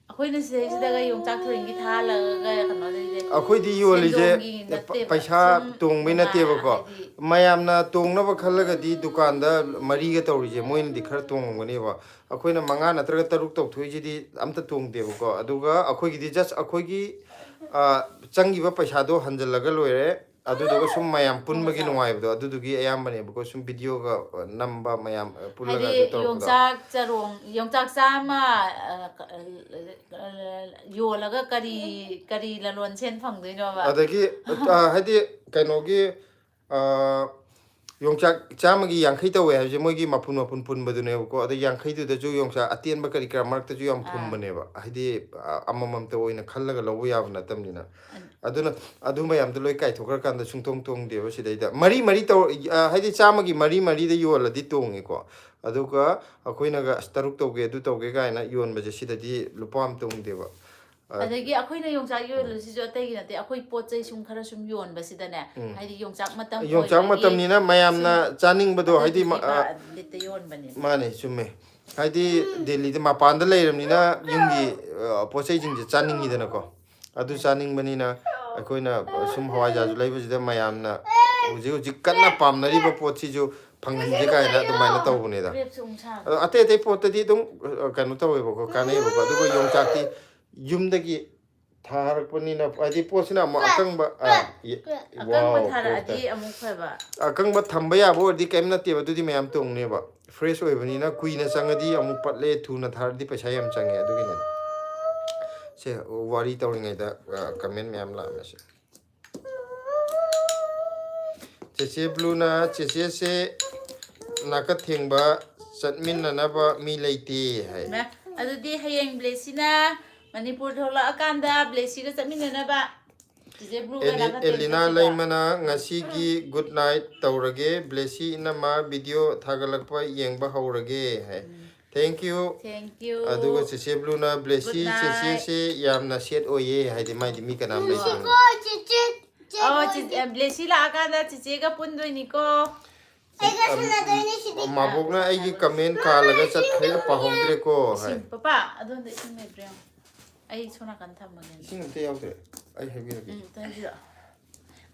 ꯑꯩꯈꯣꯏꯅ ꯁꯤꯗꯩꯁꯤꯗꯒ ꯌꯣꯡꯆꯥꯛ ꯊꯣꯏꯒꯤ ꯊꯥꯍꯜꯂꯒ ꯀꯩꯅꯣ ꯂꯩꯁꯦ꯫ ꯑꯩꯈꯣꯏꯗꯤ ꯌꯣꯜꯂꯤꯁꯦ ꯁꯦꯟꯗꯣꯡꯒꯤ ꯅꯠꯇꯦꯕ꯫ ꯄꯩꯁꯥ ꯁꯨꯝ ꯇꯣꯡꯕꯩ ꯅꯨꯡꯉꯥꯏ ꯅꯠꯇꯦꯕꯀꯣ꯫ ꯍꯥꯏꯗꯤ ꯃꯌꯥꯝꯅ ꯇꯣꯡꯅꯕ ꯈꯜꯂꯒꯗꯤ ꯗꯨꯀꯥꯟꯗ ꯃꯔꯤꯒ ꯇꯧꯔꯤꯁꯦ ꯃꯣꯏꯅꯗꯤ ꯈꯔ ꯇꯣꯡꯉꯝꯒꯅꯦꯕ꯫ ꯑꯩꯈꯣꯏꯅ ꯃꯉꯥ ꯅꯠꯇ꯭ꯔꯒ ꯇꯔꯨꯛ ꯇꯧꯊꯣꯛꯏꯁꯤꯗꯤ ꯑꯝꯇ ꯇꯣꯡꯗꯦꯕꯀꯣ꯫ ꯑꯗꯨꯒ ꯑꯩꯈꯣꯏꯒꯤꯗꯤ just ꯑꯩꯈꯣꯏꯒꯤ ꯆꯪꯈꯤꯕ ꯄꯩꯁꯥꯗꯣ ꯍꯟꯖꯜꯂꯒ ꯂꯣꯏꯔꯦ꯫ ꯑꯗꯨꯗꯨꯒ ꯁꯨꯝ ꯃꯌꯥꯝ ꯄꯨꯟꯕꯒꯤ ꯅꯨꯡꯉꯥꯏꯕꯗꯣ, ꯑꯗꯨꯗꯨꯒꯤ ꯑꯌꯥꯝꯕꯅꯦꯕꯀꯣ꯫ ꯁꯨꯝ ꯚꯤꯗꯤꯑꯣꯒ ꯅꯝꯕ ꯃꯌꯥꯝ ꯄꯨꯜꯂꯒ ꯍꯥꯏꯗꯤ ꯑꯗꯨ ꯇꯧꯔꯛꯄꯗꯣ꯫ ꯌꯣꯡꯆꯥꯛ ꯆꯔꯣꯡ ꯌꯣꯡꯆꯥꯛ ꯆꯥꯝꯃ ꯌꯣꯜꯂꯒ ꯀꯔꯤ ꯀꯔꯤ ꯂꯂꯣꯟ ꯁꯦꯟ ꯐꯪꯗꯣꯏꯅꯣꯕ? ꯑꯗꯒꯤ ꯍꯥꯏꯗꯤ ꯀꯩꯅꯣꯒꯤ, ꯌꯣꯡꯆꯥꯛ ꯆꯥꯝꯃꯒꯤ ꯌꯥꯡꯈꯩ ꯇꯧꯋꯦ ꯍꯥꯏꯕꯁꯦ ꯃꯣꯏꯒꯤ ꯃꯄꯨꯟ ꯃꯄꯨꯟ ꯄꯨꯟꯕꯗꯨꯅꯦꯕꯀꯣ꯫ ꯑꯗ ꯌꯥꯡꯈꯩꯗꯨꯗꯁꯨ ꯌꯣꯡꯆꯥꯛ ꯑꯇꯦꯟꯕ ꯀꯔꯤ ꯀꯔꯥ ꯃꯔꯛꯇꯁꯨ ꯌꯥꯝ ꯐꯨꯝꯕꯅꯦꯕ, ꯍꯥꯏꯗꯤ ꯑꯃꯃꯝꯇ ꯑꯣꯏꯅ ꯈꯜꯂꯒ ꯂꯧꯕ ꯌꯥꯕ ꯅꯠꯇꯕꯅꯤꯅ꯫ ꯑꯗꯨꯅ ꯑꯗꯨ ꯃꯌꯥꯝꯗꯣ ꯂꯣꯏ ꯀꯥꯏꯊꯣꯛꯈ꯭ꯔꯀꯥꯟꯗ ꯁꯨꯡꯇꯣꯡ ꯇꯣꯡꯗꯦꯕ ꯁꯤꯗꯩꯗ꯫ ꯃꯔꯤ ꯃꯔꯤ ꯇꯧ ꯍꯥꯏꯗꯤ ꯆꯥꯝꯃꯒꯤ ꯃꯔꯤ ꯃꯔꯤꯗ ꯌꯣꯜꯂꯗꯤ ꯇꯣꯡꯉꯦꯀꯣ꯫ ꯑꯗꯨꯒ ꯑꯩꯈꯣꯏꯅꯒ ꯑꯁ ꯇꯔꯨꯛ ꯇꯧꯒꯦ, ꯑꯗꯨ ꯇꯧꯒꯦ ꯀꯥꯏꯅ ꯌꯣꯟꯕꯁꯦ, ꯁꯤꯗꯗꯤ ꯂꯨꯄꯥ ꯑꯃ ꯇꯣꯡꯗꯦꯕ꯫ ꯑꯗꯒꯤ ꯑꯩꯈꯣꯏꯅ ꯌꯣꯡꯆꯥꯛ ꯌꯣꯜꯂꯤꯁꯤꯁꯨ ꯑꯇꯩꯒꯤ ꯅꯠꯇꯦ, ꯑꯩꯈꯣꯏ ꯄꯣꯠ ꯆꯩ ꯁꯨꯝ ꯈꯔ ꯁꯨꯝ ꯌꯣꯟꯕꯁꯤꯗꯅꯦ, ꯍꯥꯏꯗꯤ ꯌꯣꯡꯆꯥꯛ ꯃꯇꯝ ꯌꯣꯡꯆꯥꯛ ꯑꯣꯏꯕꯒꯤ ꯃꯇꯝꯅꯤꯅ ꯃꯌꯥꯝꯅ ꯁꯨꯝ ꯆꯥꯅꯤꯡꯕꯗꯣ, ꯍꯥꯏꯗꯤ ꯑꯗꯨꯗꯨꯒꯤ ꯕꯥ- ꯕꯤꯠꯇ ꯌꯣꯟꯕꯅꯦꯕ꯫ ꯃꯥꯅꯦ, ꯆꯨꯝꯃꯦ꯫ ꯍꯥꯏꯗꯤ ꯗꯦꯜꯂꯤꯗ ꯃꯄꯥꯟꯗ ꯂꯩꯔꯕꯅꯤꯅ ꯌꯨꯝꯒꯤ ꯑ, ꯄꯣꯠ ꯆꯩꯁꯤꯡꯁꯦ ꯆꯥꯅꯤꯡꯉꯤꯗꯅꯀꯣ꯫ ꯑꯗꯨ ꯆꯥꯅꯤꯡꯕꯅꯤꯅ ꯑꯩꯈꯣꯏꯅ ꯁꯨꯝ ꯍꯋꯥꯏꯖꯥꯔꯁꯨ ꯂꯩꯕꯁꯤꯗ ꯃꯌꯥꯝꯅ ꯍꯧꯖꯤꯛ ꯍꯧꯖꯤꯛ ꯀꯟꯅ ꯄꯥꯝꯅꯔꯤꯕ ꯄꯣꯠꯁꯤꯁꯨ ꯐꯪꯍꯟꯒꯦ ꯀꯥꯏꯅ ꯑꯗꯨꯃꯥꯏꯅ ꯇꯧꯕꯅꯤꯗ꯫ ꯒ꯭ꯔꯦꯞꯁꯨ ꯑꯃꯨꯛ ꯁꯥꯕ꯫ ꯑꯗꯣ ꯑꯇꯩ ꯑꯇꯩ ꯄꯣꯠꯇꯗꯤ ꯑꯗꯨꯝ ꯑ, ꯀꯩꯅꯣ ꯇꯧꯋꯦꯕꯀꯣ, ꯀꯥꯟꯅꯩꯌꯦꯕꯀꯣ꯫ ꯑꯗꯨꯒ ꯌꯣꯡꯆꯥꯛꯇꯤ ꯌꯨꯝꯗꯒꯤ ꯊꯥꯔꯛꯄꯅꯤꯅ, ꯍꯥꯏꯗꯤ ꯄꯣꯠꯁꯤꯅ ꯑꯃꯨꯛ ꯑꯀꯪꯕ ꯑ, ꯌꯦ- ꯑꯀꯪꯕ wow, ꯊꯥꯔꯛꯑꯗꯤ ꯀꯣꯛꯇ꯫ ꯑꯃꯨꯛ ꯐꯕ꯫ ꯑꯀꯪꯕ ꯊꯝꯕ ꯌꯥꯕ ꯑꯣꯏꯔꯗꯤ ꯀꯩꯝ ꯅꯠꯇꯦꯕ, ꯑꯗꯨꯗꯤ ꯃꯌꯥꯝ ꯇꯣꯡꯅꯦꯕ꯫ ꯐ꯭ꯔꯦꯁ ꯑꯣꯏꯕꯅꯤꯅ ꯀꯨꯏꯅ ꯆꯪꯉꯗꯤ ꯑꯃꯨꯛ ꯄꯠꯂꯦ, ꯊꯨꯅ ꯊꯥꯔꯗꯤ ꯄꯩꯁꯥ ꯌꯥꯝ ꯆꯪꯉꯦ꯫ ꯑꯗꯨꯒꯤꯅꯦ ꯁꯦ ꯋꯥꯔꯤ ꯇꯧꯔꯤꯉꯩꯗ ꯀꯃꯦꯟ ꯃꯌꯥꯝ ꯂꯥꯛꯑꯝꯃꯦ ꯁꯦ꯫ ꯆꯦꯆꯦ ꯕ꯭ꯂꯨꯅ ꯆꯦꯆꯦꯁꯦ ꯅꯥꯀꯠ ꯊꯦꯡꯕ ꯆꯠꯃꯤꯟꯅꯅꯕ ꯃꯤ ꯂꯩꯇꯦ ꯍꯥꯏ꯫ ꯃꯦ, ꯑꯗꯨꯗꯤ ꯍꯌꯦꯡ ꯕ꯭ꯂꯦꯁꯤꯅ ꯃꯅꯤꯄꯨꯔ ꯊꯣꯛꯂꯛꯑꯀꯥꯟꯗ ꯕ꯭ꯂꯦꯁꯤꯒ ꯆꯠꯃꯤꯟꯅꯅꯕ ꯆꯦꯆꯦ ꯕ꯭ꯂꯨꯒ ꯑꯦꯂꯤ- ꯅꯥꯀꯠ ꯊꯦꯡ ꯑꯦꯂꯤꯅꯥ ꯆꯠꯁꯤꯀꯣ꯫ ꯂꯩꯃꯅ ꯉꯁꯤꯒꯤ ꯒꯨꯗ ꯅꯥꯏꯠ ꯇꯧꯔꯒꯦ, ꯕ꯭ꯂꯦꯁꯤ ꯏꯅꯝꯃ ꯚꯤꯗꯤꯑꯣ ꯊꯥꯒꯠꯂꯛꯄ ꯌꯦꯡꯕ ꯍꯧꯔꯒꯦ ꯍꯥꯏ꯫ Thank you꯫ Thank you꯫ ꯑꯗꯨꯒ ꯆꯦꯆꯦ ꯕ꯭ꯂꯨꯅ ꯕ꯭ꯂꯦꯁꯤ Good night꯫ ꯆꯦꯆꯦꯁꯦ ꯌꯥꯝꯅ ꯁꯦꯠ ꯑꯣꯏꯌꯦ ꯍꯥꯏꯗꯤ ꯃꯥꯏꯗꯤ ꯃꯤ ꯀꯅꯥꯝ ꯂꯩꯇꯦ꯫ ꯅꯨꯡꯁꯤꯀꯣ ꯆꯦꯆꯦ꯫ ꯆꯦ ꯑꯣ ꯑꯣꯏꯗꯦ꯫ ꯆꯦ- ꯕ꯭ꯂꯦꯁꯤ ꯂꯥꯛꯑꯀꯥꯟꯗ ꯆꯦꯆꯦꯒ ꯄꯨꯟꯗꯣꯏꯅꯤꯀꯣ꯫ ꯑꯩꯒ ꯁꯥꯟꯅꯗꯣꯏꯅꯦ ꯁꯤꯗꯤ꯫ ꯃꯥꯕꯣꯛꯅ ꯑꯩꯒꯤ ꯀꯃꯦꯟ ꯀꯥꯜꯂꯒ ꯆꯠꯈ꯭ꯔꯦ, ꯄꯥꯍꯧꯗ꯭ꯔꯦꯀꯣ ꯍꯥꯏ꯫ ꯏꯁꯤꯡ ꯄꯄꯥ ꯑꯗꯣꯝꯗ ꯏꯁꯤꯡ ꯂꯩꯕ꯭ꯔꯥ ꯌꯦꯡꯉꯣ꯫ ꯑꯩ ꯁꯣꯝ ꯅꯥꯀꯟ ꯊꯝꯃꯒꯦ꯫ ꯏꯁꯤꯡ ꯑꯝꯇ ꯌꯥꯎꯗ꯭ꯔꯦ, ꯑꯩ ꯍꯥꯏꯕꯤꯔꯛꯀꯦ꯫ ꯎꯝ ꯇꯟꯁꯤꯗ꯫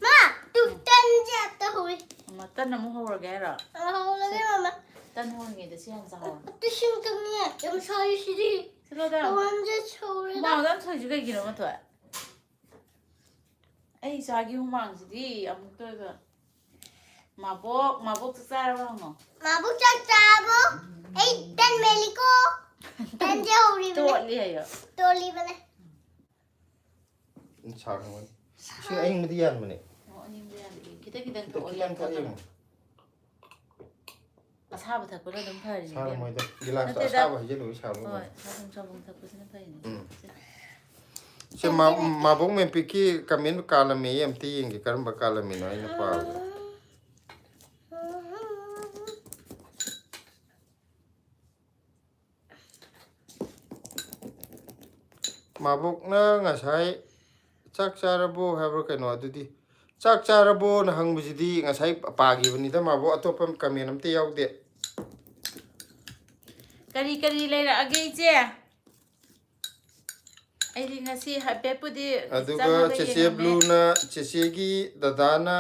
ꯃꯥ ꯇꯨ ꯇꯟꯁꯦ ꯑꯝꯇ ꯍꯧꯔꯦ꯫ ꯑꯃ ꯇꯟ ꯑꯃꯨꯛ ꯍꯧꯔꯒꯦ ꯍꯥꯏꯔꯣ? ꯍꯧꯔꯒꯦ ꯃꯃꯥ꯫ ꯇꯟ ꯍꯧꯔꯤꯉꯩꯗ ꯁꯤ ꯍꯥꯟꯅ ꯆꯥꯍꯧꯔꯣ꯫ ꯇꯨꯁꯤꯡ ꯇꯨꯝꯅꯤꯡꯉꯦ꯫ ꯌꯥꯝ ꯁꯥꯏ ꯁꯤꯗꯤ꯫ ꯆꯠꯂꯣꯗ꯫ ꯋꯥꯟꯁꯦ ꯁꯧꯔꯦꯗ꯫ ꯍꯨꯃꯥꯡꯗ ꯌꯥꯝ ꯁꯧꯔꯤꯁꯤ ꯀꯩꯒꯤꯅꯣ ꯃꯊꯣꯏ? ꯑꯩ ꯏꯆꯥꯒꯤ ꯍꯨꯃꯥꯡꯁꯤꯗꯤ ꯑꯃꯨꯛꯇ ꯑꯣꯏꯕ꯫ ꯃꯥꯕꯣꯛ ꯃꯥꯕꯣꯛ ꯆꯥꯛ ꯆꯥꯔꯕ ꯍꯪꯉꯣ꯫ ꯃꯥꯕꯨ ꯆꯥꯛ ꯆꯥꯕꯣ? ꯑꯩ ꯇꯟ ꯃꯦꯠꯂꯤꯀꯣ꯫ ꯇꯟꯁꯦ ꯍꯧꯔꯤꯕꯅꯦ꯫ ꯇꯣꯠꯂꯤ ꯍꯥꯏꯌꯣ꯫ ꯇꯣꯠꯂꯤꯕꯅꯦ꯫ ꯁꯥꯔꯝꯒꯅꯤ꯫ ꯏꯁꯤꯡ ꯑꯌꯤꯡꯕꯗꯤ ꯌꯥꯟꯕꯅꯦ꯫ ꯑꯣ ꯑꯅꯤꯡꯕ ꯌꯥꯗꯦ꯫ ꯈꯤꯇꯪ ꯈꯤꯇꯪ ꯈꯤꯇꯪ ꯊꯛꯑꯣ, ꯈꯤꯇꯪ ꯌꯥꯝ ꯊꯛꯀꯅꯨ꯫ ꯊꯛꯑꯦ꯫ ꯑꯁꯥꯕ ꯊꯛꯄꯅ ꯑꯗꯨꯝ ꯐꯔꯤꯅꯦ꯫ ꯁꯥꯔꯝꯃꯣꯏꯗ꯫ ꯒꯤꯂꯥꯁꯇꯣ ꯅꯠꯇꯦꯗ꯫ ꯑꯁꯥꯕ ꯍꯩꯖꯤꯜꯂꯨ ꯁꯥꯕ ꯍꯣꯏ ꯑꯣꯏꯅ꯫ ꯁꯥꯕꯨꯡ ꯁꯥꯕꯨꯡ ꯊꯛꯄꯁꯤꯅ ꯐꯩꯅꯦ꯫ ꯎꯝ꯫ ꯁꯦ ꯃꯥ- ꯃꯥꯕꯣꯛ ꯃꯦꯝꯄꯤꯛꯀꯤ ꯀꯃꯦꯟ ꯀꯥꯜꯂꯝꯃꯦ, ꯑꯝꯇ ꯌꯦꯡꯒꯦ ꯀꯔꯝꯕ ꯀꯥꯜꯂꯝꯃꯤꯅꯣ ꯑꯩꯅ ꯄꯥꯕꯗ꯫ ꯃꯥꯕꯣꯛꯅ ꯉꯁꯥꯏ ꯆꯥꯛ ꯆꯥꯔꯕꯣ ꯍꯥꯏꯕ꯭ꯔꯥ ꯀꯩꯅꯣ, ꯑꯗꯨꯗꯤ ꯆꯥꯛ ꯆꯥꯔꯕꯣꯅ ꯍꯪꯕꯁꯤꯗꯤ ꯉꯁꯥꯏ ꯄꯥꯈꯤꯕꯅꯤꯗ ꯃꯥꯕꯣꯛ, ꯑꯇꯣꯞꯄ ꯀꯃꯦꯟ ꯑꯝꯇ ꯌꯥꯎꯗꯦ꯫ ꯀꯔꯤ ꯀꯔꯤ ꯂꯩꯔꯛꯑꯒꯦ, ꯏꯆꯦ? ꯑꯩꯗꯤ ꯉꯁꯤ ꯍꯥꯏꯐꯦꯠꯄꯨꯗꯤ ꯑꯗꯨꯒ ꯆꯪꯉꯒ ꯆꯦꯆꯦ ꯌꯦꯡꯉꯝꯃꯦ꯫ ꯕ꯭ꯂꯨꯅ ꯆꯦꯆꯦꯒꯤ ꯗꯗꯥꯅ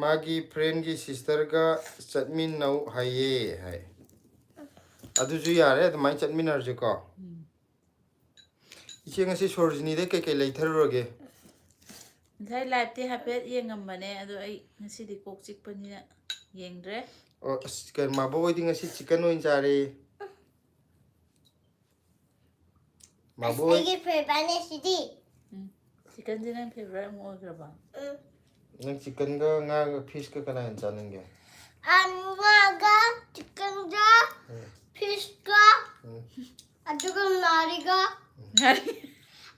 ꯃꯥꯒꯤ ꯐ꯭ꯔꯦꯟꯒꯤ ꯁꯤꯁꯇꯔꯒ ꯆꯠꯃꯤꯟꯅꯧ ꯍꯥꯏꯌꯦ ꯍꯥꯏ꯫ ꯑꯗꯨꯁꯨ ꯌꯥꯔꯦ, ꯑꯗꯨꯃꯥꯏꯅ ꯆꯠꯃꯤꯟꯅꯔꯁꯤꯀꯣ꯫ ꯎꯝ꯫ ꯏꯆꯦ, ꯉꯁꯤ ꯁꯣꯔꯣꯖꯤꯅꯤꯗꯩ ꯀꯩꯀꯩ ꯂꯩꯊꯔꯨꯔꯒꯦ? ꯉꯁꯥꯏ ꯂꯥꯏꯞꯇꯤ ꯍꯥꯏꯐꯦꯠ ꯌꯦꯡꯉꯝꯕꯅꯦ, ꯑꯗꯣ ꯑꯩ ꯉꯁꯤꯗꯤ ꯀꯣꯛ ꯆꯤꯛꯄꯅꯤꯅ ꯌꯦꯡꯗ꯭ꯔꯦ꯫ ꯑꯣ, ꯑꯁ, ꯀꯩꯅꯣ, ꯃꯥꯕꯣꯛ ꯍꯣꯏꯗꯤ ꯉꯁꯤ ꯆꯤꯛꯀꯟ ꯑꯣꯏꯅ ꯆꯥꯔꯦ꯫ ꯑꯁ, ꯃꯥꯕꯣꯛ ꯍꯣꯏ, ꯑꯩꯒꯤ ꯐꯦꯚꯔꯥꯏꯠꯅꯦ ꯁꯤꯗꯤ꯫ ꯎꯝ, ꯆꯤꯛꯀꯟꯁꯦ ꯅꯪ ꯐꯦꯚꯔꯥꯏꯠ ꯑꯃꯨꯛ ꯑꯣꯏꯈ꯭ꯔꯕ? ꯎꯝ꯫ ꯅꯪ ꯆꯤꯛꯀꯟꯒ ꯉꯥꯒ ꯐꯤꯁꯀ ꯀꯅꯥ ꯍꯦꯟꯅ ꯆꯥꯅꯤꯡꯒꯦ? ꯉꯥꯒ, ꯆꯤꯛꯀꯟꯒ, ꯎꯝ. ꯐꯤꯁꯀ, ꯎꯝ. ꯑꯗꯨꯒ ꯉꯥꯔꯤꯒ, ꯉꯥꯔꯤ꯫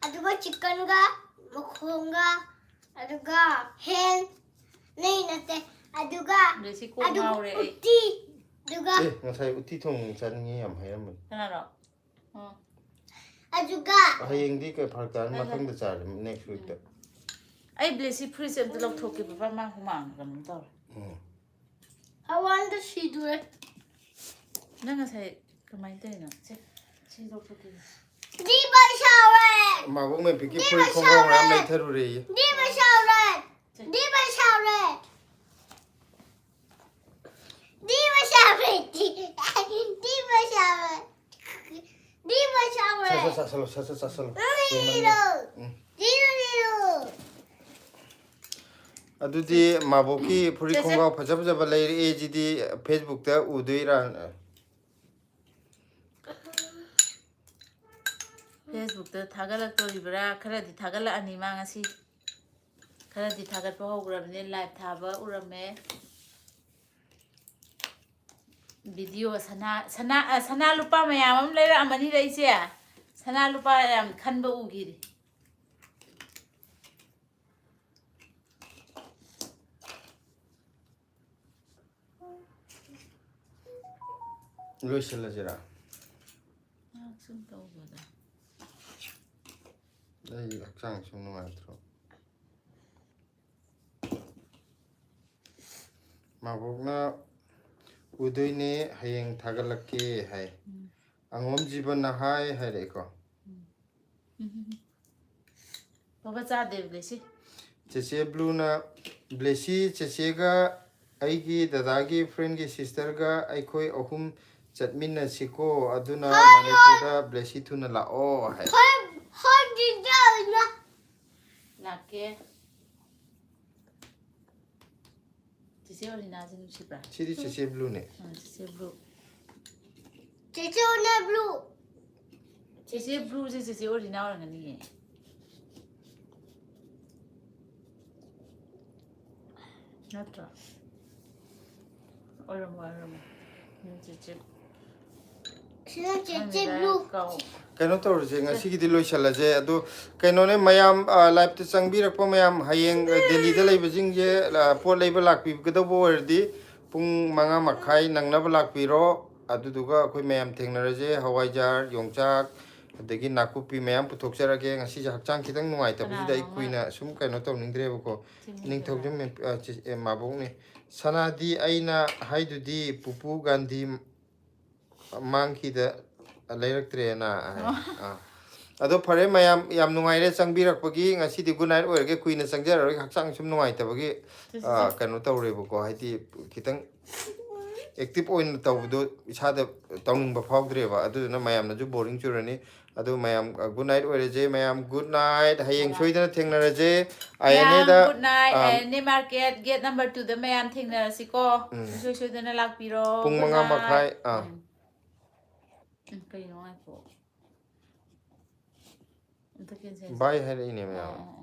ꯑꯗꯨꯒ ꯆꯤꯛꯀꯟꯒ, ꯃꯈꯣꯡꯒ, ꯑꯗꯨꯒ ꯍꯦꯟ, ꯅꯩ ꯅꯠꯇꯦ, ꯑꯗꯨꯒ ꯑꯗꯩ ꯁꯤ ꯀꯣꯛ ꯑꯗꯨꯒ ꯉꯥꯎꯔꯦ ꯑꯩ꯫ ꯎꯇꯤ, ꯑꯗꯨꯒ ꯑꯦ, ꯉꯁꯥꯏ ꯎꯇꯤ ꯊꯣꯡꯕ ꯆꯥꯅꯤꯡꯉꯦ ꯌꯥꯝ ꯍꯥꯏꯔꯝꯕꯅꯤ꯫ ꯀꯅꯥꯅꯣ? ꯑꯣ꯫ ꯑꯗꯨꯒ ꯍꯌꯦꯡꯗꯤ ꯀꯩ ꯐꯔꯛ ꯇꯥꯔꯅꯤ, ꯃꯊꯪꯗ ꯆꯥꯔꯁꯤ, ꯅꯦꯛꯁ ꯋꯤꯛꯇ꯫ ꯑꯩ ꯕ꯭ꯂꯦꯁꯤ ꯐꯨꯔꯤꯠꯁꯦ ꯑꯝꯇ ꯂꯧꯊꯣꯛꯀꯦ, ꯕꯕꯥ, ꯃꯥ ꯍꯨꯃꯥꯡ ꯀꯩꯅꯣꯝ ꯇꯧꯔꯦ꯫ ꯎꯝ. ꯍꯋꯥꯟꯗ ꯁꯤꯗꯨꯔꯦ꯫ ꯅꯪ ꯉꯁꯥꯏ ꯀꯃꯥꯏꯅ ꯇꯧꯔꯤꯅꯣ? ꯁꯦ, ꯁꯤ ꯂꯧꯊꯣꯛꯀꯦ꯫ ꯗꯤꯕ ꯁꯥꯎꯔꯦ꯫ ꯃꯥꯕꯣꯛ ꯃꯦꯝꯄꯤꯛꯀꯤ ꯐꯨꯔꯤꯠ ꯈꯣꯡꯒ꯭ꯔꯥꯎ ꯃꯌꯥꯝ ꯂꯩꯊꯔꯨꯔꯦꯌꯦ꯫ ꯗꯤꯕ ꯁꯥꯎꯔꯦ꯫ ꯗꯤꯕ ꯁꯥꯎꯔꯦ꯫ ꯗꯤꯕ ꯁꯥꯎꯔꯦ꯫ ꯗꯤꯕ ꯁꯥꯎꯔꯦ꯫ ꯗꯤꯕ ꯁꯥꯎꯔꯦ꯫ ꯁꯠ ꯁꯠ ꯆꯥꯁꯜꯂꯣ, ꯁꯠ ꯁꯠ ꯆꯥꯁꯜꯂꯣ꯫ ꯅꯤꯔꯣ꯫ ꯎꯝ. ꯅꯤꯔꯣ, ꯅꯤꯔꯣ꯫ ꯑꯗꯨꯗꯤ ꯃꯥꯕꯣꯛꯀꯤ ꯐꯨꯔꯤꯠ ꯁꯦ, ꯁꯦ꯫ ꯈꯣꯡꯒ꯭ꯔꯥꯎ ꯐꯖ ꯐꯖꯕ ꯂꯩꯔꯛꯑꯦ, ꯁꯤꯗꯤ ꯐꯦꯁꯕꯨꯛꯇ ꯎꯗꯣꯏꯔꯥ? ꯐꯦꯁꯕꯨꯛꯇ ꯊꯥꯒꯠꯂꯛꯇꯣꯔꯤꯕ꯭ꯔꯥ? ꯈꯔꯗꯤ ꯊꯥꯒꯠꯂꯛꯑꯅꯤ ꯃꯥ ꯉꯁꯤ꯫ ꯈꯔꯗꯤ ꯊꯥꯒꯠꯄ ꯍꯧꯈ꯭ꯔꯕꯅꯦ, ꯂꯥꯏꯚ ꯊꯥꯕ ꯎꯔꯝꯃꯦ꯫ ꯚꯤꯗꯤꯑꯣ ꯁꯅꯥ, ꯁꯅꯥ, ꯑ, ꯁꯅꯥ ꯂꯨꯄꯥ ꯃꯌꯥꯝ ꯑꯃ ꯂꯩꯔꯛꯑꯝꯃꯅꯤꯗ ꯏꯆꯦ꯫ ꯁꯅꯥ ꯂꯨꯄꯥ ꯌꯥꯝ ꯈꯟꯕ ꯎꯈꯤꯔꯦ꯫ ꯂꯣꯏꯁꯤꯜꯂꯁꯤꯔꯥ? ꯉꯥꯏꯍꯥꯛ ꯁꯨꯝ ꯇꯧꯕꯗ꯫ ꯑꯩ ꯍꯛꯆꯥꯡ ꯁꯨꯝ ꯅꯨꯡꯉꯥꯏꯇ꯭ꯔꯣ? ꯃꯥꯕꯣꯛꯅ ꯎꯗꯣꯏꯅꯦ, ꯍꯌꯦꯡ ꯊꯥꯒꯠꯂꯛꯀꯦ ꯍꯥꯏ꯫ ꯑꯉꯣꯝ ꯖꯤꯕꯟꯅ ꯍꯥꯏ ꯍꯥꯏꯔꯛꯑꯦꯀꯣ꯫ ꯕꯕꯥ ꯆꯥꯗꯦꯕ ꯂꯩꯁꯤ꯫ ꯆꯦꯆꯦ ꯕ꯭ꯂꯨꯅ, ꯕ꯭ꯂꯦꯁꯤ ꯆꯦꯆꯦꯒ ꯑꯩꯒꯤ ꯗꯗꯥꯒꯤ ꯐ꯭ꯔꯦꯟꯒꯤ ꯁꯤꯁꯇꯔꯒ ꯑꯩꯈꯣꯏ ꯑꯍꯨꯝ ꯆꯠꯃꯤꯟꯅꯁꯤꯀꯣ, ꯑꯗꯨꯅ ꯃꯅꯤꯄꯨꯔꯗ ꯕ꯭ꯂꯦꯁꯤ ꯊꯨꯅ ꯂꯥꯛꯑꯣ ꯍꯥꯏ꯫ ꯂꯥꯛꯀꯦ꯫ ꯆꯤꯆꯦ ꯑꯣꯔꯤꯅꯥꯁꯦ ꯅꯨꯡꯁꯤꯕ꯭ꯔꯥ? ꯁꯤꯗꯤ ꯆꯦꯆꯦ ꯕ꯭ꯂꯨꯅꯦ꯫ ꯑꯥ, ꯆꯤꯆꯦ ꯕ꯭ꯂꯨ꯫ ꯆꯦꯆꯦꯅ ꯕ꯭ꯂꯨ꯫ ꯆꯤꯆꯦ ꯕ꯭ꯂꯨꯁꯦ ꯆꯤꯆꯦ ꯑꯣꯔꯤꯅꯥ ꯑꯣꯏꯔꯝꯒꯅꯤꯌꯦ꯫ ꯅꯠꯇ꯭ꯔꯣ? ꯑꯣꯏꯔꯝꯃꯣꯏ, ꯑꯣꯏꯔꯝꯃꯣꯏ꯫ ꯎꯝ, ꯆꯤꯆꯦ ꯁꯤꯅ ꯆꯦꯆꯦ ꯕ꯭ꯂꯨ꯫ ꯀꯥꯎ꯫ ꯀꯩꯅꯣ ꯇꯧꯔꯁꯦ, ꯉꯁꯤꯒꯤꯗꯤ ꯂꯣꯏꯁꯤꯜꯂꯁꯦ꯫ ꯑꯗꯣ ꯀꯩꯅꯣꯅꯦ, ꯃꯌꯥꯝ, ꯂꯥꯏꯞꯇ ꯆꯪꯕꯤꯔꯛꯄ ꯃꯌꯥꯝ, ꯍꯌꯦꯡ ꯗꯦꯜꯂꯤꯗ ꯂꯩꯕꯁꯤꯡꯁꯦ, ꯄꯣꯠ ꯂꯩꯕ ꯂꯥꯛꯄꯤꯒꯗꯧꯕ ꯑꯣꯏꯔꯗꯤ ꯄꯨꯡ ꯃꯉꯥ ꯃꯈꯥꯏ ꯅꯪꯅꯕ ꯂꯥꯛꯄꯤꯔꯣ꯫ ꯑꯗꯨꯗꯨꯒ ꯑꯩꯈꯣꯏ ꯃꯌꯥꯝ ꯊꯦꯡꯅꯔꯁꯦ꯫ ꯍꯋꯥꯏꯖꯥꯔ, ꯌꯣꯡꯆꯥꯛ, ꯑꯗꯒꯤ ꯅꯥꯀꯨꯞꯄꯤ ꯃꯌꯥꯝ ꯄꯨꯊꯣꯛꯆꯔꯒꯦ꯫ ꯉꯁꯤꯁꯦ ꯍꯛꯆꯥꯡ ꯈꯤꯇꯪ ꯅꯨꯡꯉꯥꯏꯇꯕꯁꯤꯗ ꯑꯩ ꯀꯅꯥꯅꯣ ꯑꯃ ꯀꯨꯏꯅ ꯁꯨꯝ ꯀꯩꯅꯣ ꯇꯧꯅꯤꯡꯗ꯭ꯔꯦꯕꯀꯣ꯫ ꯊꯤꯡꯉꯤꯗꯅ꯫ ꯅꯤꯡꯊꯧꯖꯝ ꯃꯦꯝ-, ꯑ, ꯆꯦ-, ꯑꯦ, ꯃꯥꯕꯣꯛꯅꯦ꯫ ꯁꯅꯥꯗꯤ ꯑꯩꯅ ꯍꯥꯏꯗꯨꯗꯤ ꯄꯨꯄꯨ ꯒꯥꯟꯙꯤ ꯃꯥꯡꯈꯤꯗ ꯂꯩꯔꯛꯇ꯭ꯔꯦꯅ ꯍꯥꯏ꯫ ꯑꯥ꯫ ꯑꯗꯣ ꯐꯔꯦ ꯃꯌꯥꯝ, ꯌꯥꯝ ꯅꯨꯡꯉꯥꯏꯔꯦ ꯆꯪꯕꯤꯔꯛꯄꯒꯤ꯫ ꯉꯁꯤꯗꯤ ꯒꯨꯗ ꯅꯥꯏꯠ ꯑꯣꯏꯔꯒꯦ, ꯀꯨꯏꯅ ꯆꯪꯖꯔꯔꯣꯏꯒꯦ, ꯍꯛꯆꯥꯡ ꯁꯨꯝ ꯅꯨꯡꯉꯥꯏꯇꯕꯒꯤ꯫ ꯁꯤ, ꯁꯤ, ꯑꯥ, ꯁꯤ꯫ ꯀꯩꯅꯣ ꯇꯧꯔꯦꯕꯀꯣ, ꯍꯥꯏꯗꯤ ꯈꯤꯇꯪ ꯑꯦꯛꯇꯤꯞ ꯑꯣꯏꯅ ꯇꯧꯕꯗꯣ ꯏꯁꯥꯗ ꯇꯧꯅꯤꯡꯕ ꯐꯥꯎꯗ꯭ꯔꯦꯕ꯫ ꯑꯗꯨꯗꯨꯅ ꯃꯌꯥꯝꯅꯁꯨ ꯕꯣꯔꯤꯡ ꯆꯨꯔꯅꯤ꯫ ꯑꯗꯨ ꯃꯌꯥꯝ, ꯑ, ꯒꯨꯗ ꯅꯥꯏꯠ ꯑꯣꯏꯔꯁꯦ ꯃꯌꯥꯝ, ꯒꯨꯗ ꯅꯥꯏꯠ꯫ ꯍꯌꯦꯡ ꯃꯌꯥꯝ꯫ ꯁꯣꯏꯗꯅ ꯊꯦꯡꯅꯔꯁꯦ꯫ ꯃꯌꯥꯝ, I N A, good night, ꯑꯥ, I N A market, gate number ꯇꯨꯗ ꯃꯌꯥꯝ ꯊꯦꯡꯅꯔꯁꯤꯀꯣ꯫ ꯎꯝ꯫ ꯁꯨꯡꯁꯣꯏ ꯁꯣꯏꯗꯅ ꯂꯥꯛꯄꯤꯔꯣ꯫ ꯄꯨꯡ ꯒꯨꯗ ꯃꯉꯥ ꯅꯥꯏꯠ꯫ ꯃꯈꯥꯏ, ꯑꯥ꯫ ꯎꯝ꯫ ꯎꯝ, ꯀꯩꯅꯣ ꯉꯥꯏꯈꯣ꯫ ꯑꯝꯇ cancel ꯁꯦ꯫ ꯕꯥꯏ ꯍꯥꯏꯔꯛꯏꯅꯦ ꯃꯌꯥꯝ꯫ ꯑꯥ, ꯑꯥ,